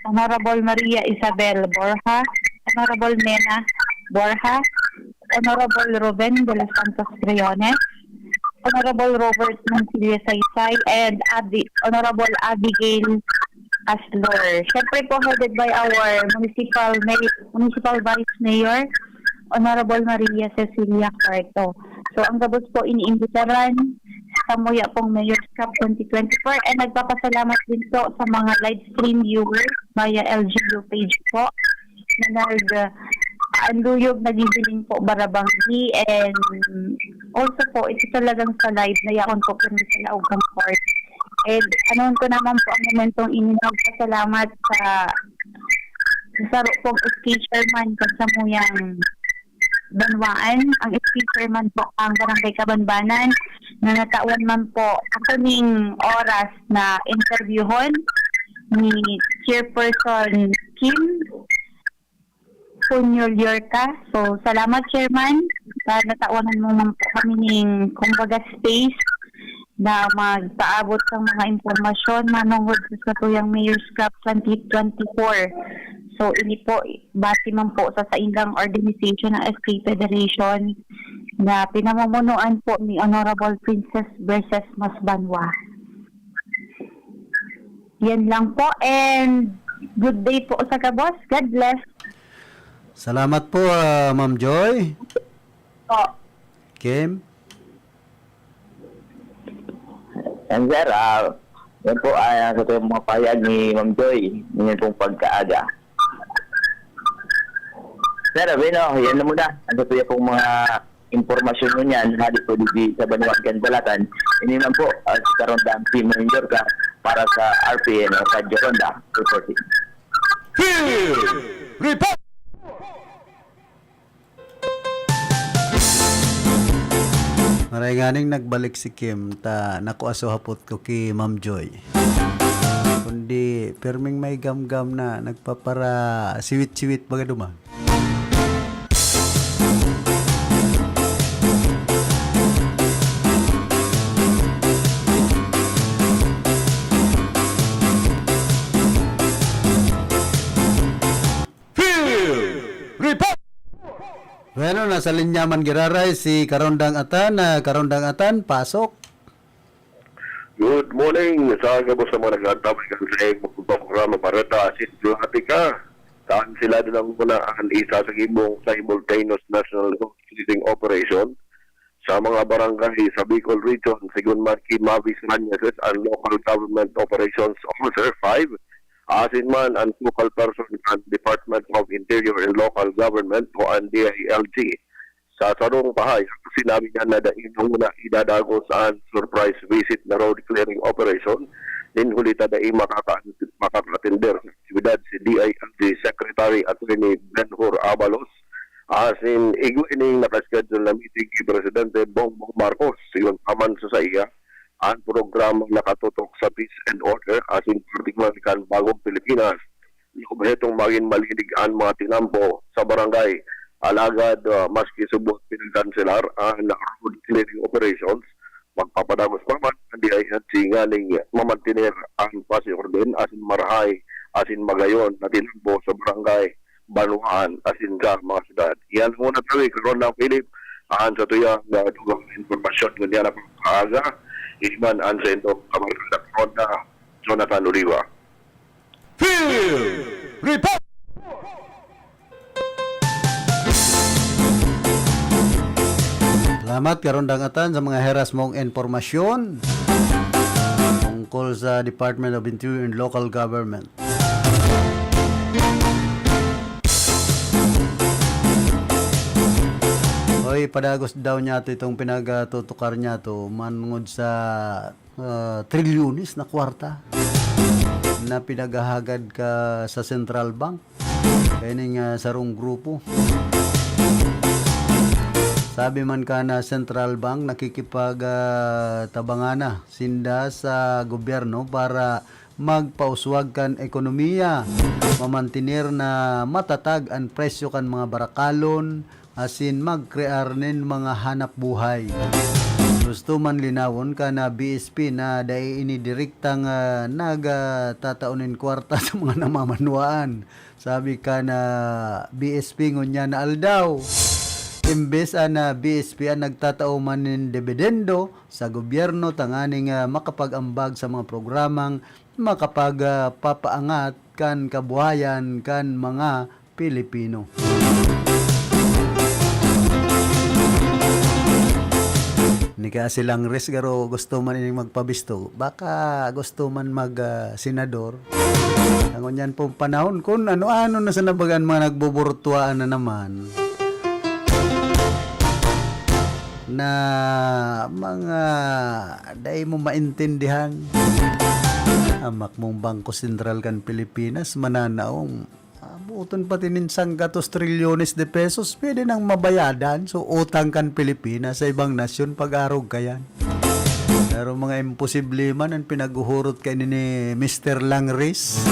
Honorable Maria Isabel Borja, Honorable Nena Borja, Honorable Ruben de los Santos Briones, Honorable Robert Montilla Saysay, and Abi-, Honorable Abigail Aslor. Siyempre po, headed by our municipal may-, municipal vice mayor, Honorable Maria Cecilia Cuarto. So, ang gabos po iniimbitaran sa samuya pong Mayor's Cup twenty twenty-four, and nagpapasalamat din po sa mga live stream viewers via L G U page po na nag, ah, anduyog, naghihiling po barabanggi, and also po, ito talagang sa live na yaon po kami sa laog ng court. And anuhon ko naman po ang momentong ini magpasalamat sa, sa saro pong S K chairman kan samuyang banwaan, ang S K chairman po ang Barangay Kabanbanan, na natawan man po ako ning oras na interviewhon ni Chairperson Kim Punyo Llorca. So, salamat, Chairman, sa natawanan mo man po kami ning, kumbaga, space na magpaabot sa mga impormasyon manungod sa satuyang Mayor's Cup twenty twenty-four. So, ini po, base man po sa saindang organization ng S K Federation na pinamumunuan po ni Honorable Princess Verses Masbanwa. Yan lang po, and good day po sa gabos. God bless. Salamat po, ah, Ma'am Joy. Po. Kim? Yan, sir. Ah, yan po, ah, sa mga pahayag ni Ma'am Joy, yun pong pagkaaga. Sir, Abino, yan na muna. Ang sa tuya pong mga impormasyon ngunyan, hali po di sa Banwaan kan Balatan. Ini man po, ah, si Karondang Kim Manager ka para sa R P N o Radyo Ronda, reporting. Field Report! Maray nganing nagbalik si Kim, ta nakuaso hapot ko ki Ma'am Joy. Kundi, pirming may gamgam na nagpapara siwit-siwit baga duman. Field Report! Bueno, nasa linya man giraray si Karondang Atan. Ah, Karondang Atan, pasok. Good morning sa gabos sa mga nag-aantabay kan sa imong programa, Bareta Asin Platica. Saan sila din ang muna ang isa sa gibong simultaneous national road clearing operation sa mga barangay sa Bicol Region, sigon man ki Mavis Mañases, ang Local Government Operations Officer five, asin man ang focal person kan Department of Interior and Local Government o ang D I L G. Sa sarong pahayag, sinabi niya na dai na muna idadagos ang surprise visit na road clearing operation, nin huli ta dai makaka-, makaka-attender sa aktibidad si D I L G Secretary Attorney Benhur Abalos, asin igwa ining naka-schedule na meeting ki Presidente Bongbong Marcos. Sigon pa man sa saiya, ang programa nakatutok sa peace and order asin partikular kan Bagong Pilipinas, na obhetong magin malinig an mga tinampo sa barangay Alagad, ah, maski subot pinagkanselar an road clearing operations, magpapadagos pa man an D I L G nganing mamantener an pasi-orden asin marahay asin magayon na tinambo sa barangay, banwaan asin sa mga syudad. Yan muna tawi karon lang, Philip, an satuyang, ah, dugang impormasyon ngunyan na pagkaaga. Iman an sa indong kabarkada karon na Jonathan Oliva. Field Report! Salamat, Karondang Atan, sa mga heras mong impormasyon tungkol sa Department of Interior and Local Government. Oy, padagos daw niya to itong pinagtutukar niya to, manungod sa ah, trilyones na kwarta na pinaghahagad ka sa Central Bank. Kaya ning, ah, sarong grupo. Sabi man ka na Central Bank, nakikipag, ah, tabangan na sinda sa gobyerno para magpauswag kan ekonomiya, mamantener na matatag an presyo kan mga barakalon, asin magkrear nin mga hanap buhay. Gusto man linawon kan, ah, B S P na dai ini direktang, ah, nag, ah, tatao nin kwarta sa mga namamanwaan. Sabi kan, ah, B S P ngunyan na aldaw, imbes an, ah, B S P an nagtatao man nin dibidendo sa gobyerno tanganing, ah, makapag-ambag sa mga programang makapag, ah, papaangat kan kabuhayan kan mga Pilipino. Ni kaya si Langris garo gusto man ining magpabisto, baka gusto man mag, ah, senador. Ang ngunyan pong panahon, kung ano-ano na sa nabagan, mga nagbuburtuaan na naman na mga dai mo maintindihan. Amak mong Bangko Sentral kan Pilipinas, mananaong abuton pati nin sanggatos trilyones de pesos, pwede nang mabayadan. So, utang kan Pilipinas sa ibang nasyon, pag-arog kayan. Pero mga imposible man ang pinaghuhurot kaini ni Mister Langris.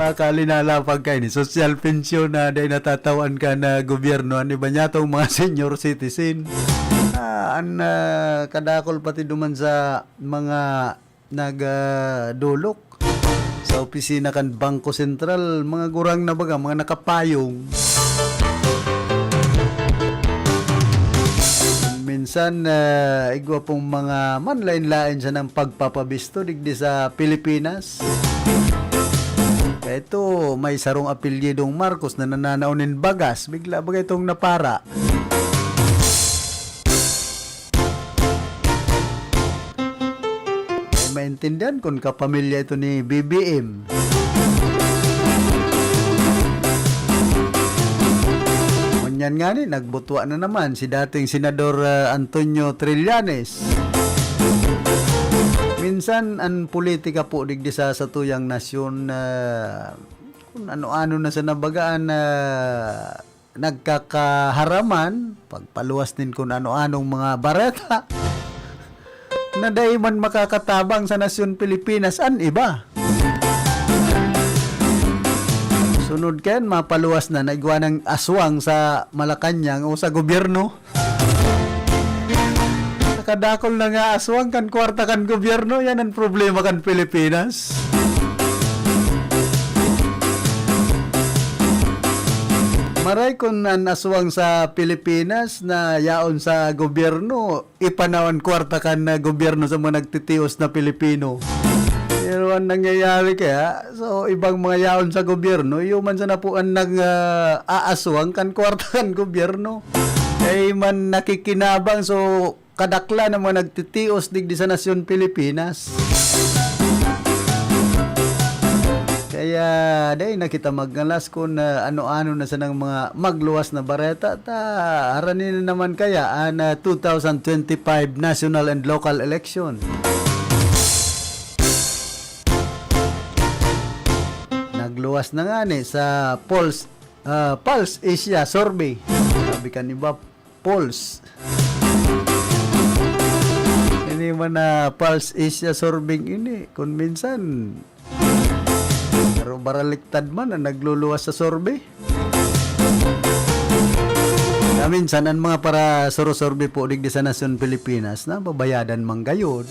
Baka linalapag kaini, social pension na dai natatawan kan gobyerno, an iba niya tong mga senior citizen. Ah, an, ah, kadakol pati duman sa mga nag, ah, dolok sa opisina kan Bangko Sentral, mga gurang na baga, mga nakapayong. Minsan, ah, igwa pong mga manlaen-laen sanang pagpapabisto digdi sa Pilipinas. Eto, may sarong apelyidong Marcos na nananao nin bagas. Bigla baga itong napara. Ay, maintindihan kun kapamilya ito ni B B M. Ngunyan ngani, nagbutwa na naman si dating Senador, ah, Antonio Trillanes. Minsan, an politika po digdi sa satuyang nasyon, ah, kun ano-ano na sa nabagaan na nagkakaharaman, pagpaluwas nin kun ano-anong mga bareta na dai man makakatabang sa nasyon Pilipinas an iba. Sunod kayan, mapaluwas na, naigwa ng aswang sa Malacañang o sa gobyerno. Nakadakol na nga aswang kan kwarta kan gobyerno, yan ang problema kan Pilipinas. Maray kun an aswang sa Pilipinas na yaon sa gobyerno, ipanaw an kwarta kan, ah, gobyerno sa mga nagtitios na Pilipino. Pero ang nangyayari kaya, so, ibang mga yaon sa gobyerno, iyo man sana po ang nag, ah, aaswang kan kwarta kan gobyerno. Ay man nakikinabang, so, kadakla ng mga nagtitios digdi sa nasyon Pilipinas. Kaya, dai na kita magngalas kun, ah, ano-ano na sanang mga magluwas na bareta, ta harani na naman kaya an, ah, two thousand twenty-five national and local election. Nagluwas na ngani sa polls, ah, Pulse Asia Survey. Sabi kan iba, polls. Ini man na Pulse Asia Survey ini, kun minsan, pero Baraliktad man an nagluluwas sa survey. Kaya minsan, an mga para surusurvey po digdi sa nasyon Pilipinas, nababayadan man gayod.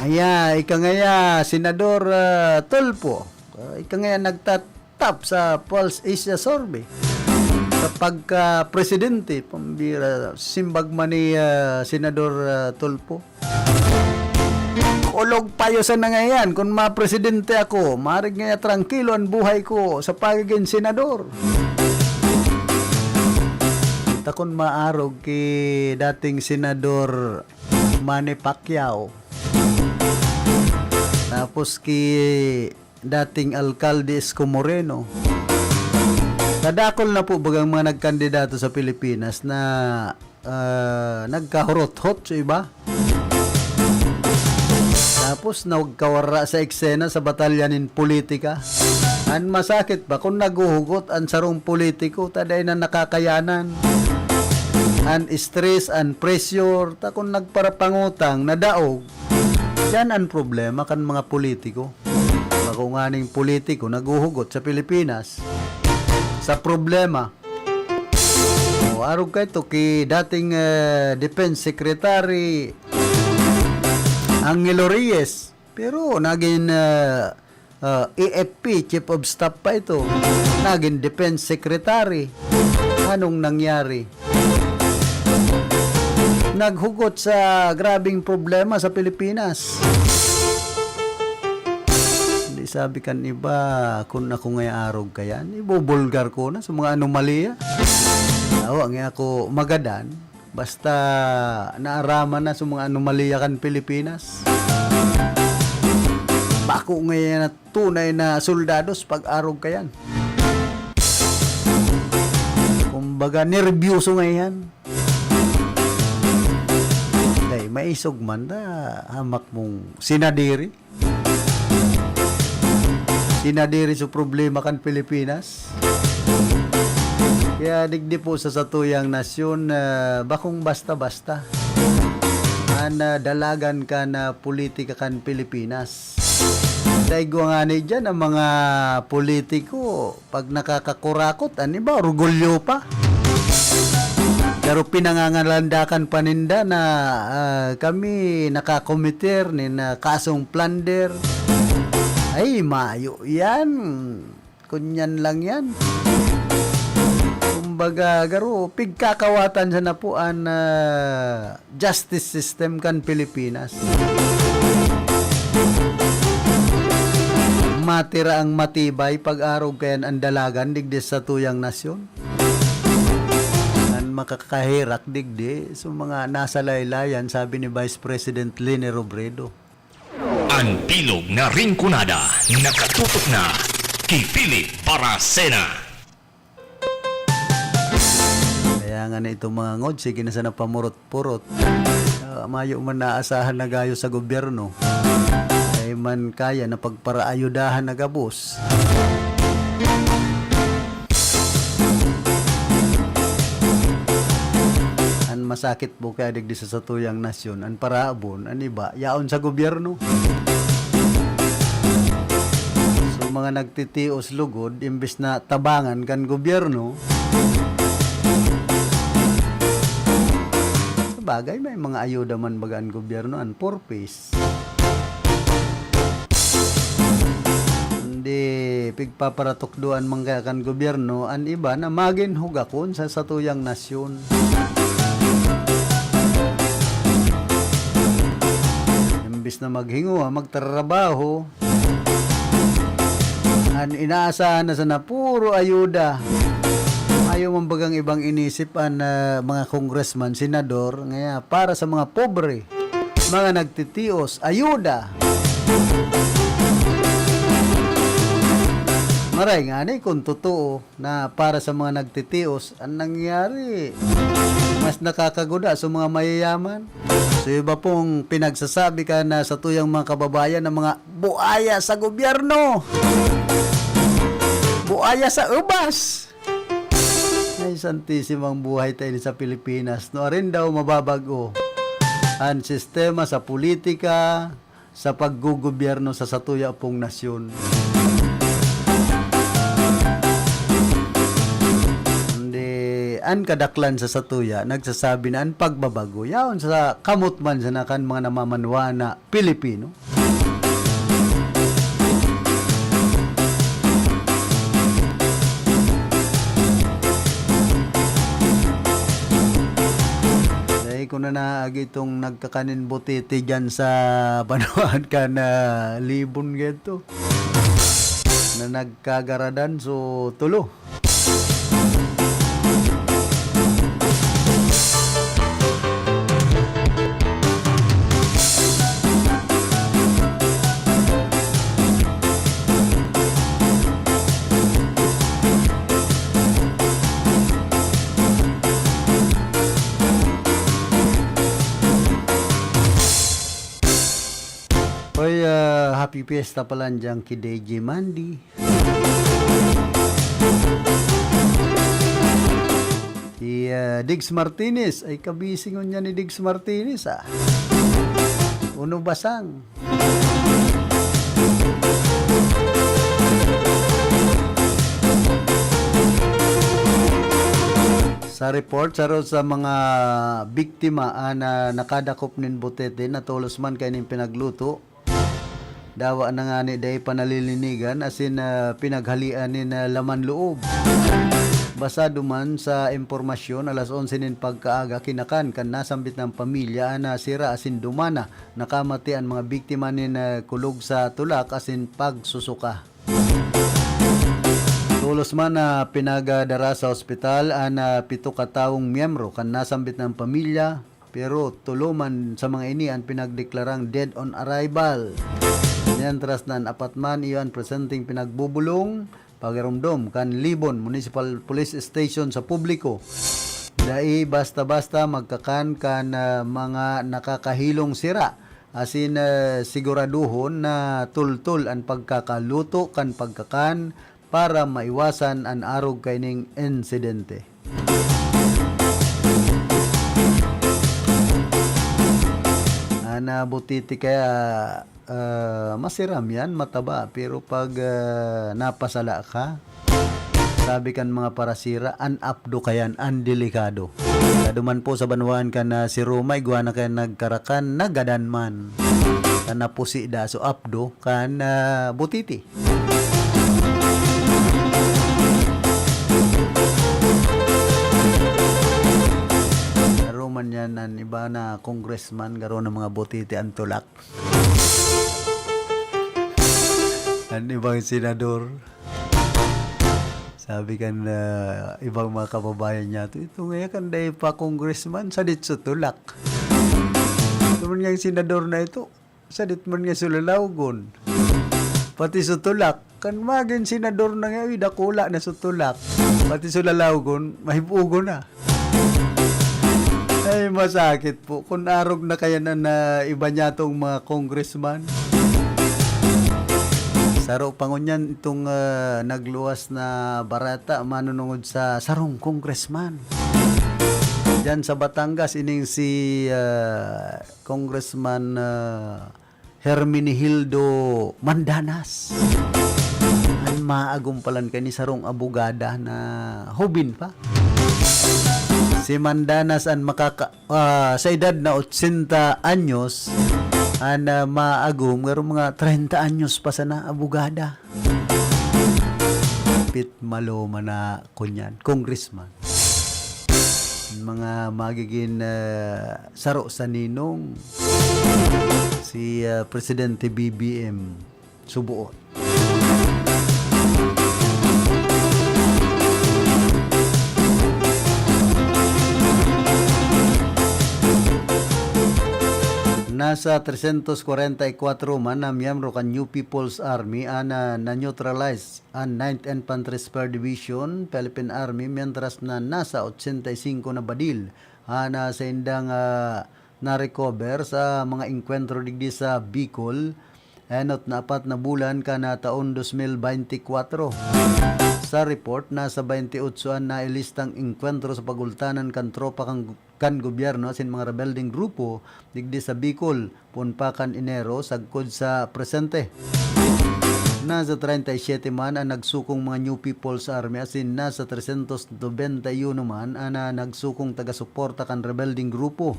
Aya, ika ngaya, Senador, ah, Tulfo. Ah, ika ngaya nagtatap sa Pulse Asia Survey. Sa pagka-presidente, pambira, simbag man ni, ah, Senador, ah, Tulfo. Kulog payo sana ngayan kun mapresidente ako, marig ngaya trangkilo an buhay ko sa pagiging senador. Ta kun maarog ki dating Senador Manny Pacquiao, tapos ki dating Alkalde Isko Moreno. Kadakol na po bagang mga nagkandidato sa Pilipinas na, ah, nagkahurot-hot sa iba. Tapos nagkawara sa eksena sa batalya nin politika. An masakit pa, kung naguhugot an sarong politiko, ta dai na nakakayanan. An stress, an pressure, ta kung nagparapangutang, nadaog. Yan an problema kan mga politiko. Bako nganing politiko naghuhugot sa Pilipinas sa problema. O, arog kaito ki dating, eh, Defense Secretary Angelo Reyes, pero nagin, eh, ah, A F P Chief of Staff pa ito. Nagin Defense Secretary. Anong nangyari? Naghugot sa grabeng problema sa Pilipinas. Hindi, sabi kan iba, kun ako ngaya arog kayan, ibubulgar ko na sa mga anomalya. Awa nga ako magadan, basta naaraman na sa mga anomalya kan Pilipinas. Bako ngayan na tunay na soldados pag arog kayan. Kumbaga, nerbyoso ngayan. Dai, maisog man ta, hamak mong sinadiri. Sinadiri su problema kan Pilipinas. Kaya digdi po sa satuyang nasyon, ah, bakong basta-basta an, ah, dalagan kan, ah, politika kan Pilipinas. Dai gwa ngani diyan ang mga politiko, pag nakakakurakot, an iba, orgulyo pa. Pero pinangangalandakan pa ninda na, ah, kami nakakomiter nin, ah, kasong plunder. Ay, mayo yan. Kunyan lang yan. Kumbaga, garo, pigkakawatan sana po an, ah, justice system kan Pilipinas. Matira ang matibay pag-arog kayan an dalagan digdi sa tuyang nasyon. An makakaherak digdi, so mga nasa laylayan, sabi ni Vice President Leni Robredo. An bilog na ringkunada nakatutok na ki Philip Baracena. Kaya nga na itong mga ngod, sige na sana pamurot-purot. Ah, mayo man naasahan na gayo sa gobyerno. Ay man kaya na pagparaayudahan na gabos. An masakit po kaya digdi sa satuyang nasyon, an paraabon, an iba, yaon sa gobyerno. So, mga nagtitios lugod, imbes na tabangan kan gobyerno, sabagay, may mga ayuda man baga an gobyerno, an Four Ps. Kundi pigpaparatukdoan man kaya kan gobyerno an iba na magin hugakon sa satuyang nasyon. Imbis na maghinguha, magtrabaho, an inaasahan na sana puro ayuda. Ayaw man bagang ibang inisip an, ah, mga congressman, senador, ngaya para sa mga pobre, mga nagtitios, ayuda. Maray ngani kun totoo na para sa mga nagtitios an nangyari, mas nakakaguda sa mga mayayaman. So, iba pong pinagsasabi ka na sa tuyang mga kababayan ng mga buaya sa gobyerno, buaya sa ubas. Ay, santisimang buhay tayo sa Pilipinas. No, arin daw mababago an sistema sa politika, sa paggogobyerno sa satuya pong nasyon. Kundi an kadaklan sa satuya nagsasabi na an pagbabago yaon sa kamot man sana kan mga namamanwa na Pilipino. Dai ko na naagi itong nagkakanin butiti dyan sa banwaan kan, ah, Libon, ganito. Na nagkagaradan, so, tulo. Hoy, ah, happy fiesta pala dyan ki D J Mandy. Si, ah, Diggs Martinez. Ay, kabisi ngunyan ni Diggs Martinez, ah. Uno basang. Sa report, saro sa mga biktima, ah, na nakadakop nin butete na tolos man kaining pinagluto. Dawa na ngani dai pa nalilinigan asin, ah, pinaghalian nin, ah, laman loob. Basado man sa impormasyon, alas onse nin pagkaaga kinakan kan nasambit na pamilya an, ah, sira asin dumana. Nakamati an mga biktima nin, ah, kulog sa tulak asin pagsusuka. Tolos man na pinagdara sa ospital an, ah, pito ka tawong miyembro kan nasambit na pamilya. Pero tulo man sa mga ini an pinagdeklarang dead on arrival. Mientras na an apat man iyo an presenteng pinagbubulong, pagiromdom kan Libon Municipal Police Station sa publiko. Dai basta-basta magkakan kan, ah, mga nakakahilong sira, asin, ah, siguraduhon na tultol an pagkakaluto kan pagkakan para maiwasan an arog kaining insidente. An, ah, butiti kaya, ah, masiram yan, mataba, pero pag, ah, napasala ka, sabi kan mga parasira, an apdo kayan, an delikado. Kado man po sa banwaan kan, ah, si Roma, igwa na kayan nagkarakan, nagadan man. Kan napusi da, so apdo, kan, ah, butiti. Garo man yan, an iba na congressman, garo na mga butiti an tulak. An ibang senador, sabi kan, ah, ibang mga kababayan niya, "Ito, ito ngayon kan dai pa congressman, sadit sa tulak." Ito man nga yung senador na ito, sadit man nga sulalawgon. Pati sa tulak, kan magin senador na nga, uy, dakula na sa tulak. Pati sulalawgon, mahibugon na. Ay, masakit po. Kung arog na kaya na, na iba niya tong mga congressman. Saro pa ngunyan itong, ah, nagluwas na bareta manunungod sa sarong congressman. Diyan sa Batangas, ining si, ah, Congressman, ah, Hermenegildo Mandanas. An maagom palan kani sarong abogada na hubin pa. Si Mandanas an makaka-, ah, sa edad na otsenta anyos, an, ah, maagom, pero mga treinta anyos pa sana abogada. Pit maloma na kunyan, congressman. Mga magiging, ah, saro sa ninong si, ah, Presidente B B M Subuot. Nasa tresyentos kwarenta y kwatro man na miyembro kan New People's Army an, ah, na-neutralize an Ninth Infantry Spear Division, Philippine Army, mientras na nasa otsenta y singko na badil an, ah, saindang, ah, na-recover sa mga engkwentro digdi sa Bicol, enot na apat na bulan kan, ah, taon dos mil beintikwatro. Sa report, nasa twenty-eight an nailistang engkwentro sa pagultanan kan tropa kan, kan gobyerno asin mga rebeldeng grupo digdi sa Bicol, poon pa kan Enero sagkod sa presente. Nasa treinta y siete man an nagsukong mga New People's Army asin nasa trescientos noventa y uno man an, ah, nagsukong taga-suporta kan rebeldeng grupo.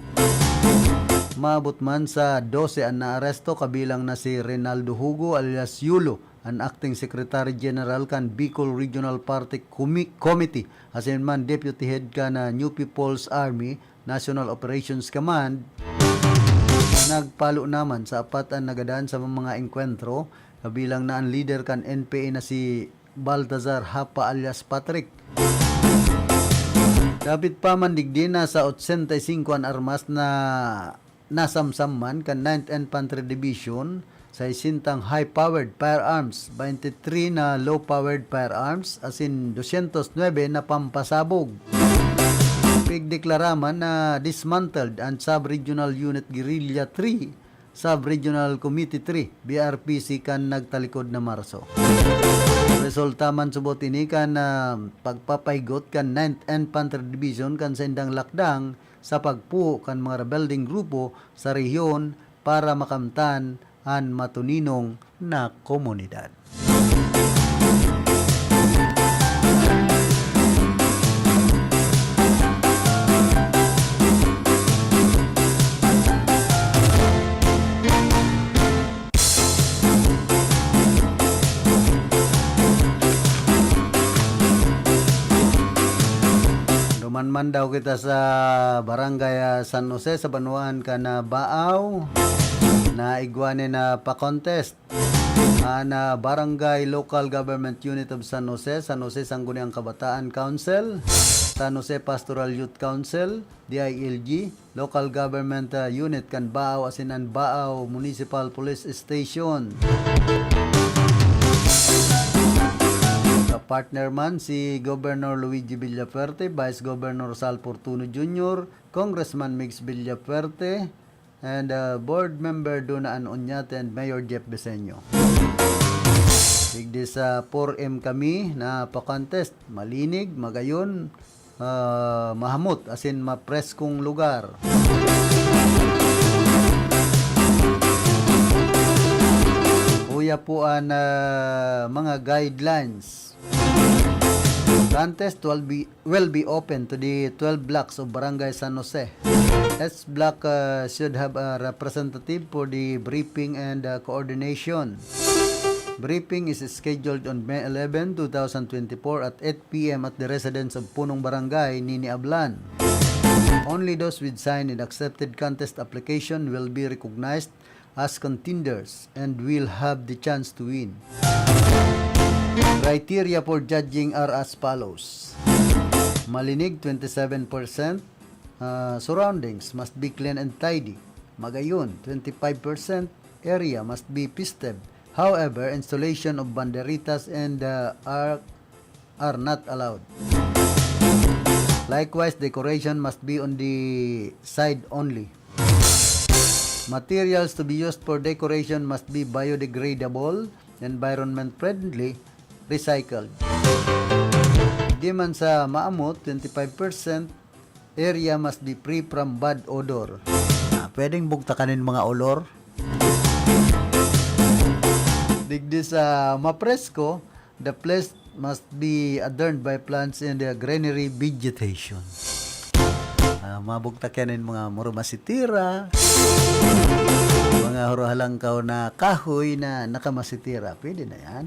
Maabot man sa dose an naaresto, kabilang na si Reynaldo Hugo alias Yulo, an Acting Secretary General kan Bicol Regional Party Comi-, Committee, asin man Deputy Head kan, ah, New People's Army National Operations Command. Nagpalo naman sa apat an nagadan sa mga engkwentro, kabilang na an lider kan N P A na si Baltazar Hapa alias Patrick. Dapit pa man digdi, nasa otsenta y singko an armas na nasamsam man kan Ninth Infantry Division, saisintang high-powered firearms, twenty-three na low-powered firearms, asin dosyentos nuebe na pampasabog. Pigdeklara man na dismantled an Sub-Regional Unit Guerrilla three, Sub-Regional Committee three, B R P C kan nagtalikod na Marso. Resulta man subot ini kan, ah, pagpapahigot kan Ninth Infantry Division kan saindang lakdang sa pagpuho kan mga rebeldeng grupo sa rehiyon para makamtan an matuninong na komunidad. Duman man daw kita sa Barangay, ah, San Jose, sa banwaan kan, ah, Baao, na igwa ni na pa-contest. An, ah, Barangay Local Government Unit of San Jose, San Jose Sangguniang Kabataan Council, San Jose Pastoral Youth Council, D I L G, Local Government, ah, Unit kan Baao asin an Baao Municipal Police Station. Ka-partner man si Governor Luigi Villafuerte, Vice Governor Sal Fortuno Junior, Congressman Migs Villafuerte, and, uh, Board Member Dona Ann Oñate and Mayor Jeff Biseño. Digdi sa four M kami na pa-contest, malinig, magayon, ah, mahamot, asin mapreskong lugar. Uya po an, ah, mga guidelines. Contest will be, will be open to the twelve blocks of Barangay San Jose. Each block, uh, should have a representative for the briefing and, uh, coordination. Briefing is scheduled on May eleven, two thousand twenty-four at eight P M at the residence of Punong Barangay, Nini Ablan. Only those with signed and accepted contest application will be recognized as contenders and will have the chance to win. Criteria for judging are as follows. Malinig, twenty-seven percent. Ah, surroundings must be clean and tidy. Magayon, twenty-five percent. Area must be festive. However, installation of banderitas and, ah, arc are not allowed. Likewise, decoration must be on the side only. Materials to be used for decoration must be biodegradable, environment-friendly, recycled. Di man sa maamot, twenty-five percent, area must be free from bad odor. Ah, pwedeng bugtakan nin mga olor? Digdi sa mapresko, the place must be adorned by plants and the greenery vegetation. Ah, mabugtak yan yung mga muro masitira, mga huruhalangkaw na kahoy na nakamasitira. Pwede na yan.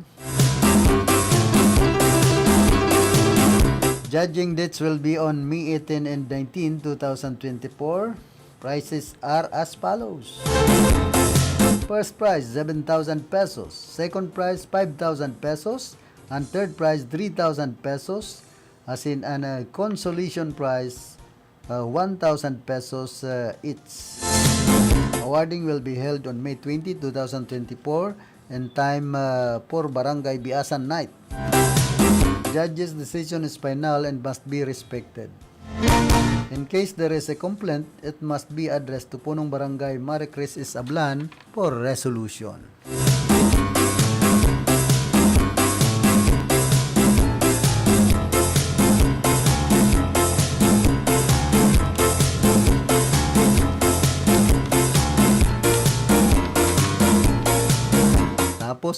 Judging dates will be on May eighteen and nineteen, two thousand twenty-four. Prizes are as follows. First prize, seven thousand pesos. Second prize, five thousand pesos. And third prize, three thousand pesos. As in, an, uh, consolation prize, uh, one thousand pesos, uh, each. Awarding will be held on May twenty, two thousand twenty-four, in time, uh, for Barangay Biasan Night. Judge's decision is final and must be respected. In case there is a complaint, it must be addressed to Punong Barangay Marie Chris S. Ablan for resolution.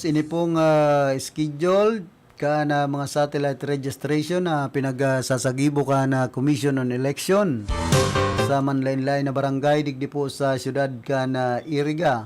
Ini pong, ah, scheduled kan, ah, mga satellite registration na pinagsasagibo kan, ah, Commission on Election sa manlain-lain na barangay digdi po sa siyudad kan, ah, Iriga.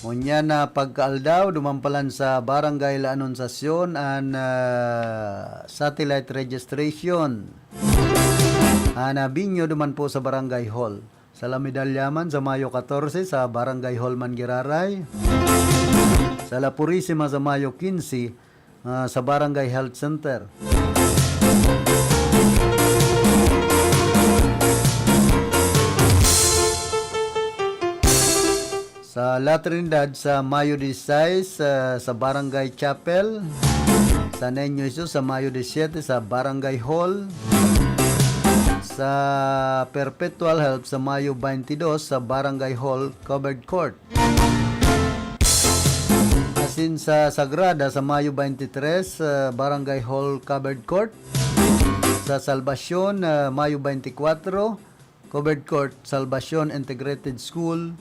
Ngunyan na pagkaaldaw, duman palan sa Barangay La Anunciacion an, ah, satellite registration. An, ah, venue duman po sa Barangay Hall. Sa La Medalla man sa Mayo katorse sa Barangay Hall man giraray. Sa La Purisima sa Mayo kinse, ah, sa Barangay Health Center. Sa La Trinidad sa Mayo disisais, ah, sa Barangay Chapel. Sa Niño Jesus sa Mayo disisiyete sa Barangay Hall. Sa Perpetual Help sa Mayo baintidos sa Barangay Hall Covered Court. Asin sa Sagrada sa Mayo baintitres, ah, Barangay Hall Covered Court. Sa Salvacion, ah, Mayo baintikwatro, Covered Court, Salvacion Integrated School.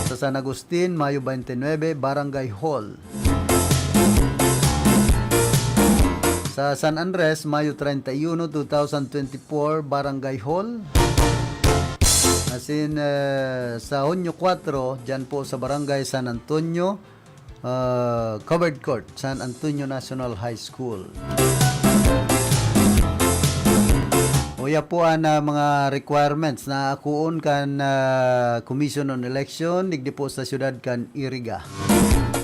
Sa San Agustin, Mayo baintinuebe, Barangay Hall. Sa San Andres, Mayo treinta y uno, two thousand twenty-four, Barangay Hall. Asin, eh, sa Hunyo kwatro, dyan po sa Barangay San Antonio, ah, Covered Court, San Antonio National High School. Uya po an, ah, mga requirements na akuon kan, ah, Commission on Election, digdi po sa siyudad kan Iriga.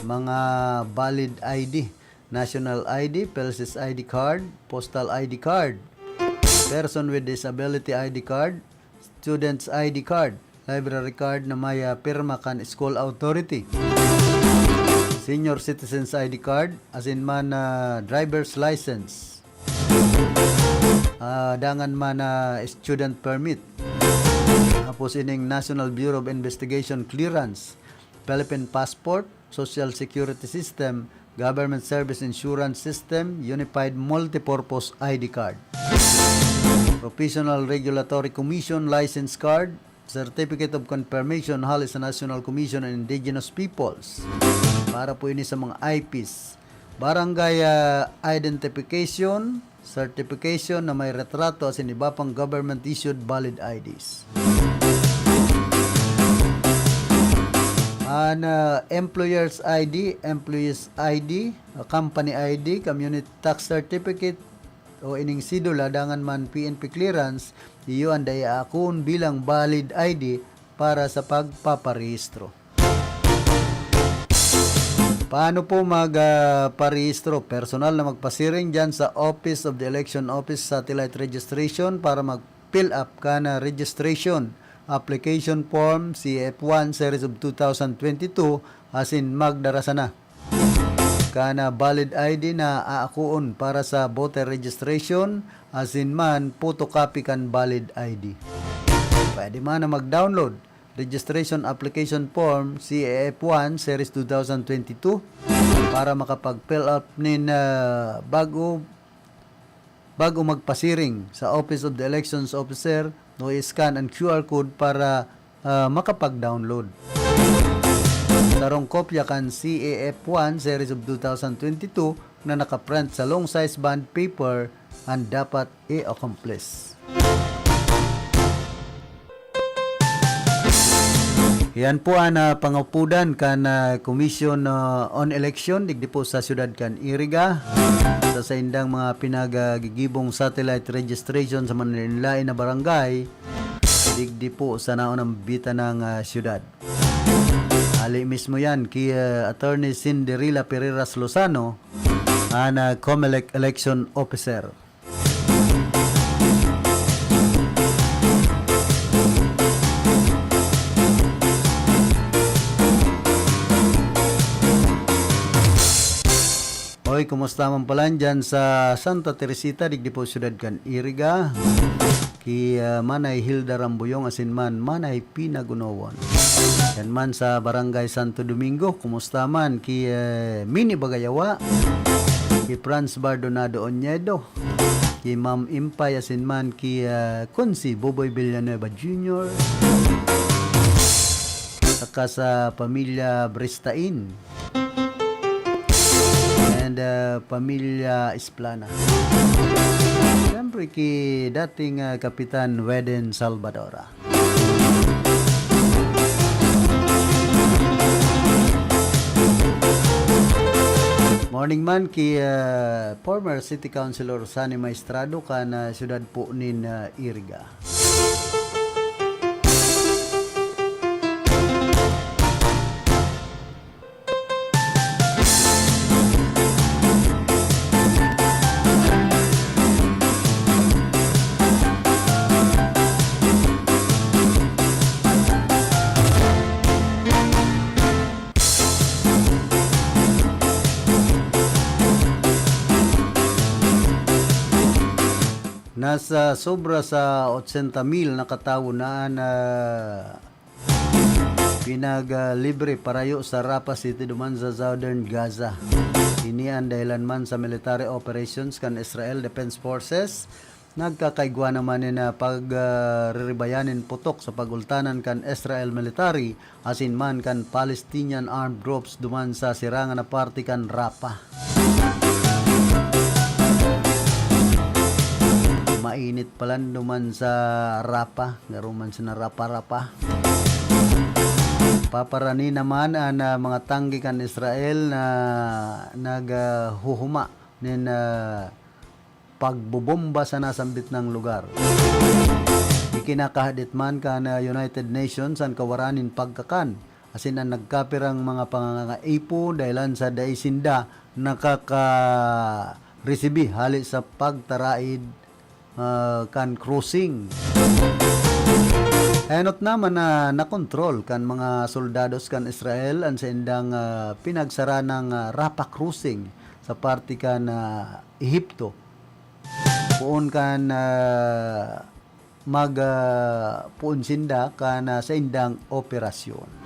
Mga valid I D, national I D, PhilSys I D card, postal I D card, person with disability I D card, student's I D card, library card na may, ah, pirma kan school authority, senior citizen's I D card, asin man, ah, driver's license, ah, dangan man, ah, student permit. Tapos ining National Bureau of Investigation clearance, Philippine passport, Social Security System, Government Service Insurance System, Unified Multipurpose I D card, Professional Regulatory Commission license card, Certificate of Confirmation hali sa National Commission on Indigenous Peoples. Para po ini sa mga I Ps. Barangay, ah, identification, certification na may retrato asin iba pang government-issued valid I Ds. An, ah, employer's I D, employee's I D, ah, company I D, community tax certificate, o ining sidula, dangan man P N P clearance, iyo an dai aakon bilang valid I D para sa pagpaparehistro. Paano po mag, ah, parehistro? Personal na magpasiring dyan sa Office of the Election Office Satellite Registration para mag-fill up kan, ah, registration application form C F one series of two thousand twenty-two asin magdara sana kan, ah, valid I D na aakoon para sa voter registration asin man photocopy kan valid I D. Pwede man na mag-download registration application form C A F one series two thousand twenty-two para makapag-fill up nin, ah, bago, bago magpasiring sa Office of the Elections Officer o i-scan ang Q R code para, ah, makapag-download. Sarong kopya kan C A F one series of two thousand twenty-two na nakaprint sa long size bond paper ang dapat i-accomplish. Yan po ang, ah, pangapudan kan, ah, Commission, ah, on Election digdi po sa siyudad kan Iriga, sa saindang mga pinagagigibong satellite registration sa manlain-lain na barangay digdi po sa naunang bitanang, ah, siyudad. Hali mismo yan ki, ah, Attorney Cinderella Pereiras Lozano, an, ah, Comelec Election Officer. Oy, kumusta man pala dyan sa Santa Teresita, digdi po siyudad kan Iriga? Ki, ah, Manay Hilda Rambuyong asin man Manay Pinagunowon. Yan man sa Barangay Santo Domingo, kumusta man ki, eh, Mini Bagayawa? ki Franz Bardonado Oñedo, ki Ma'am Impay asin man ki, ah, Kunsi Boboy Villanueva Junior, saka sa pamilya Bristain and, ah, pamilya Esplana. Siyempre, ki dating, ah, Kapitan Weden Salvadora. Morning man ki, ah, former City Councilor Sonny Maestrado kan, ah, siyudad po nin, ah, Iriga. Nasa sobra sa otsenta mil na katawo na an, ah, pinag, ah, libre parayo sa Rafah City duman sa Southern Gaza. Ini an dahilan man sa military operations kan Israel Defense Forces. Nagkakaigwa naman nin, ah, pag, ah, riribayan nin putok sa pagultanan kan Israel military asin man kan Palestinian armed groups duman sa sirangan na parte kan Rafah. Mainit palan duman sa Rafah, garo man sa Rafah, Rafah. Paparani naman an, ah, mga tangke kan Israel na naghuhuma nin, ah, pagbobomba sa nasambit na lugar. Ikinakahadit man kan, ah, United Nations an kawaran nin pagkakan, asin an nagkapirang mga pangangaipo dahelan sa dai sinda nakaka-resibi hale sa pagtaraid, ah, kan crossing. Enot naman na nakontrol kan mga soldados kan Israel an saindang, ah, pinagsaranang, ah, Rafah crossing sa parte kan, ah, Ehipto. Poon kan, ah, mag, ah, poon sinda kan, ah, saindang operasyon.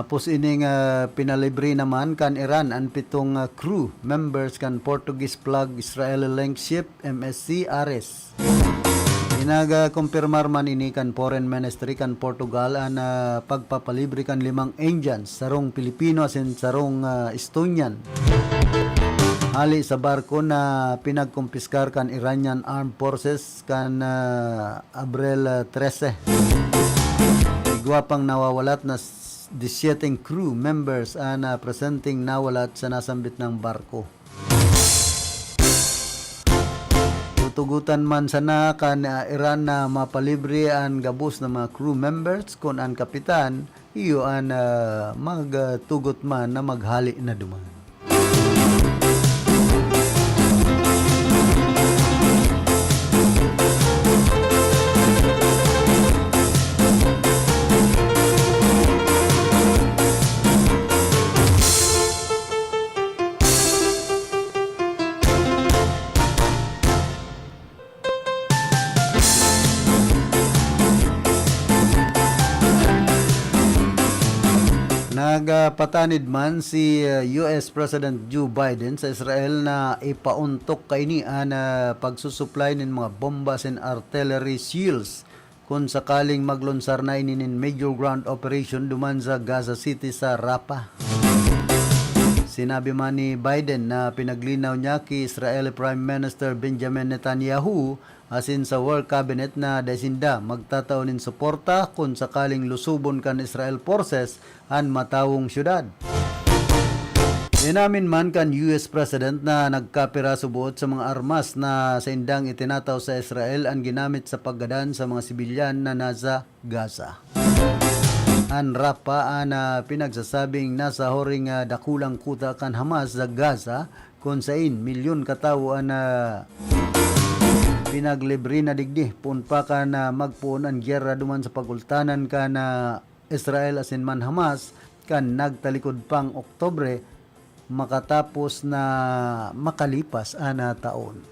Tapos ining, ah, pinalibre naman kan Iran an pitong, ah, crew members kan Portuguese flag Israeli link ship M S C Ares. Inaga kumpirmar man ini kan Foreign Ministry kan Portugal an, ah, pagpapalibre kan limang Indians, sarong Pilipino asin sarong, ah, Estonian. Hali sa barko na pinagkumpiskar kan Iranian Armed Forces kan, ah, Abril, ah, trese. Igwa pang nawawalat na s-, disyete crew members an, ah, presenteng nawalat sa nasambit na barko. Tutugotan man sana kan, ah, Iran na mapalibre an gabos na mga crew members kun an kapitan iyo an, ah, magtugot man na maghale na duman. Nagpatanid man si, uh, U S President Joe Biden sa Israel na ipaontok kaini an, uh, pagsusuplay nin mga bomba asin artillery shells kun sakaling maglunsar na ini nin major ground operation duman sa Gaza City sa Rafah. Sinabi man ni Biden na pinaglinaw niya ki Israeli Prime Minister Benjamin Netanyahu asin sa War Cabinet na dai sinda magtatao nin suporta kun sakaling lusobon kan Israel forces an matawong syudad. Inamin man kan U S President na nagkapira suboot sa mga armas na saindang itinataw sa Israel an ginamit sa paggadan sa mga sibilyan na nasa Gaza. An Rafah an, ah, pinagsasabing nasa huring, ah, dakulang kuta kan Hamas sa Gaza, kun sain milyon ka tawo an, ah, pinaglibre na digdi, poon pa kan, ah, magpoon an gyera duman sa pagultanan kan, ah, Israel asin man Hamas, kan nagtalikod pang Oktubre makatapos na makalipas ana taon.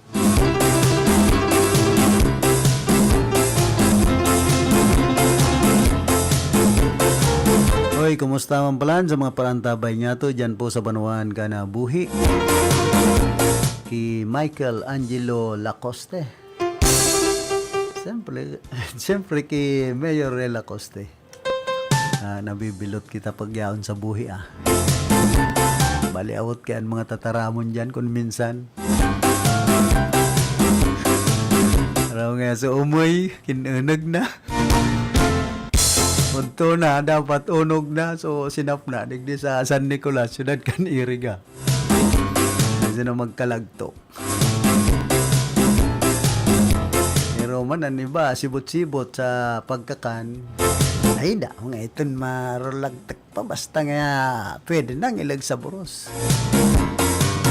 Hoy, kumusta man palan sa mga parantabay niyato diyan po sa banwaan kan buhi? Ki Michael Angelo Lacoste. Siyempre, siyempre ki Mayor Ray Lacoste. Ah, nabibilot kita pagyaon sa buhi, ah. Bali, awot kaya ang mga tataramon diyan kun minsan. Araw nga sa umoy, kinunag na. Punto na, dapat unog na. So, sinap na. Digdi sa San Nicolas, syudad kan Iriga. Kasi na magkalagtok. Pero man, ang iba, sibot-sibot sa pagkakan. Ay, da, mga iton marulagtak pa. Basta nga, pwede nang ilag sa buros.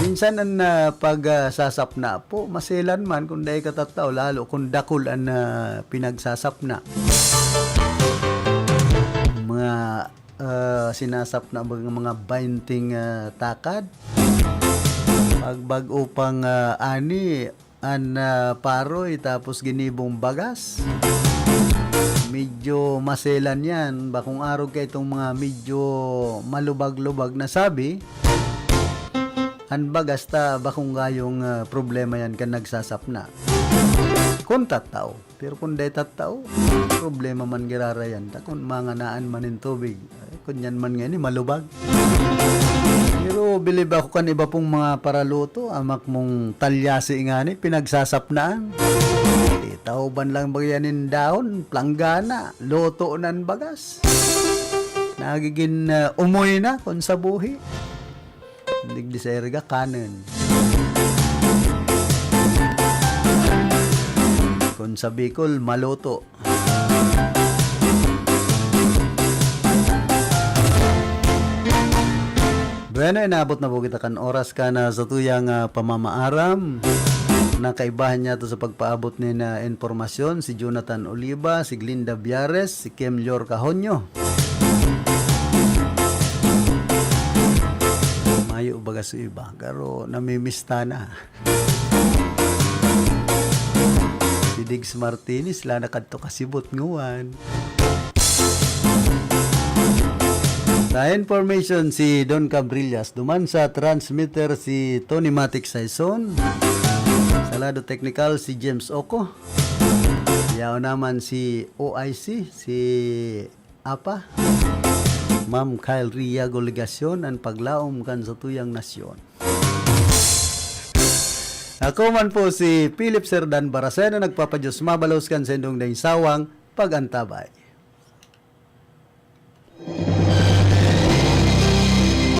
Minsan, ang ah, pag ah, sasapna po, maselan man kung dai katatao, lalo kung dakul ang ah, pinagsasapna. Mga ah, sinasapna ba ng mga bainting ah, takad? Pagbag-o pang ah, ani, an ah, paroy, tapos ginibong bagas. Medyo maselan yan. Bakong arog ka itong mga medyo malubag-lubag na sabi. An bagas ta, bakong gayong ah, problema yan kan nagsasapna. Kung tataw. Pero kung dai tattao, problema man girarayan ta kun manganaan man nin tubig. Ay, kun yan man ngani, malubag. Pero bilib ako kan iba pong mga paraluto, amak mong talyasi ngani, pinagsasapnaan. Titauban lang ba yan nin dahon, planggana, luto nan bagas. Nagigin ah, umoy na kun sa buhi. Digdi sa Iriga, kanin. Kun sa Bicol, maluto. Bueno, inabot na po kita kan oras kan ah, satuyang ah, pamamaaram. Nakaibahan niya to sa pagpaabot ni na impormasyon si Jonathan Oliva, si Glinda Biares, si Kim Lior Cajonio. Mayo baga sa iba, garo namimista na. Si Diggs Martinez, la nakadto kasibot nguan. Sa information, si Don Cabrillas, duman sa transmitter si Tony Matic Saison, sa lado teknikal si James Oco, yaon naman si O I C, si Apa, Ma'am Kyle Riago Legacion, an paglaom kan satuyang nasyon. Ako man po si Philip Serdan Baracena, nagpapadiyos mabalos kan sendong daing sawang pag-antabay.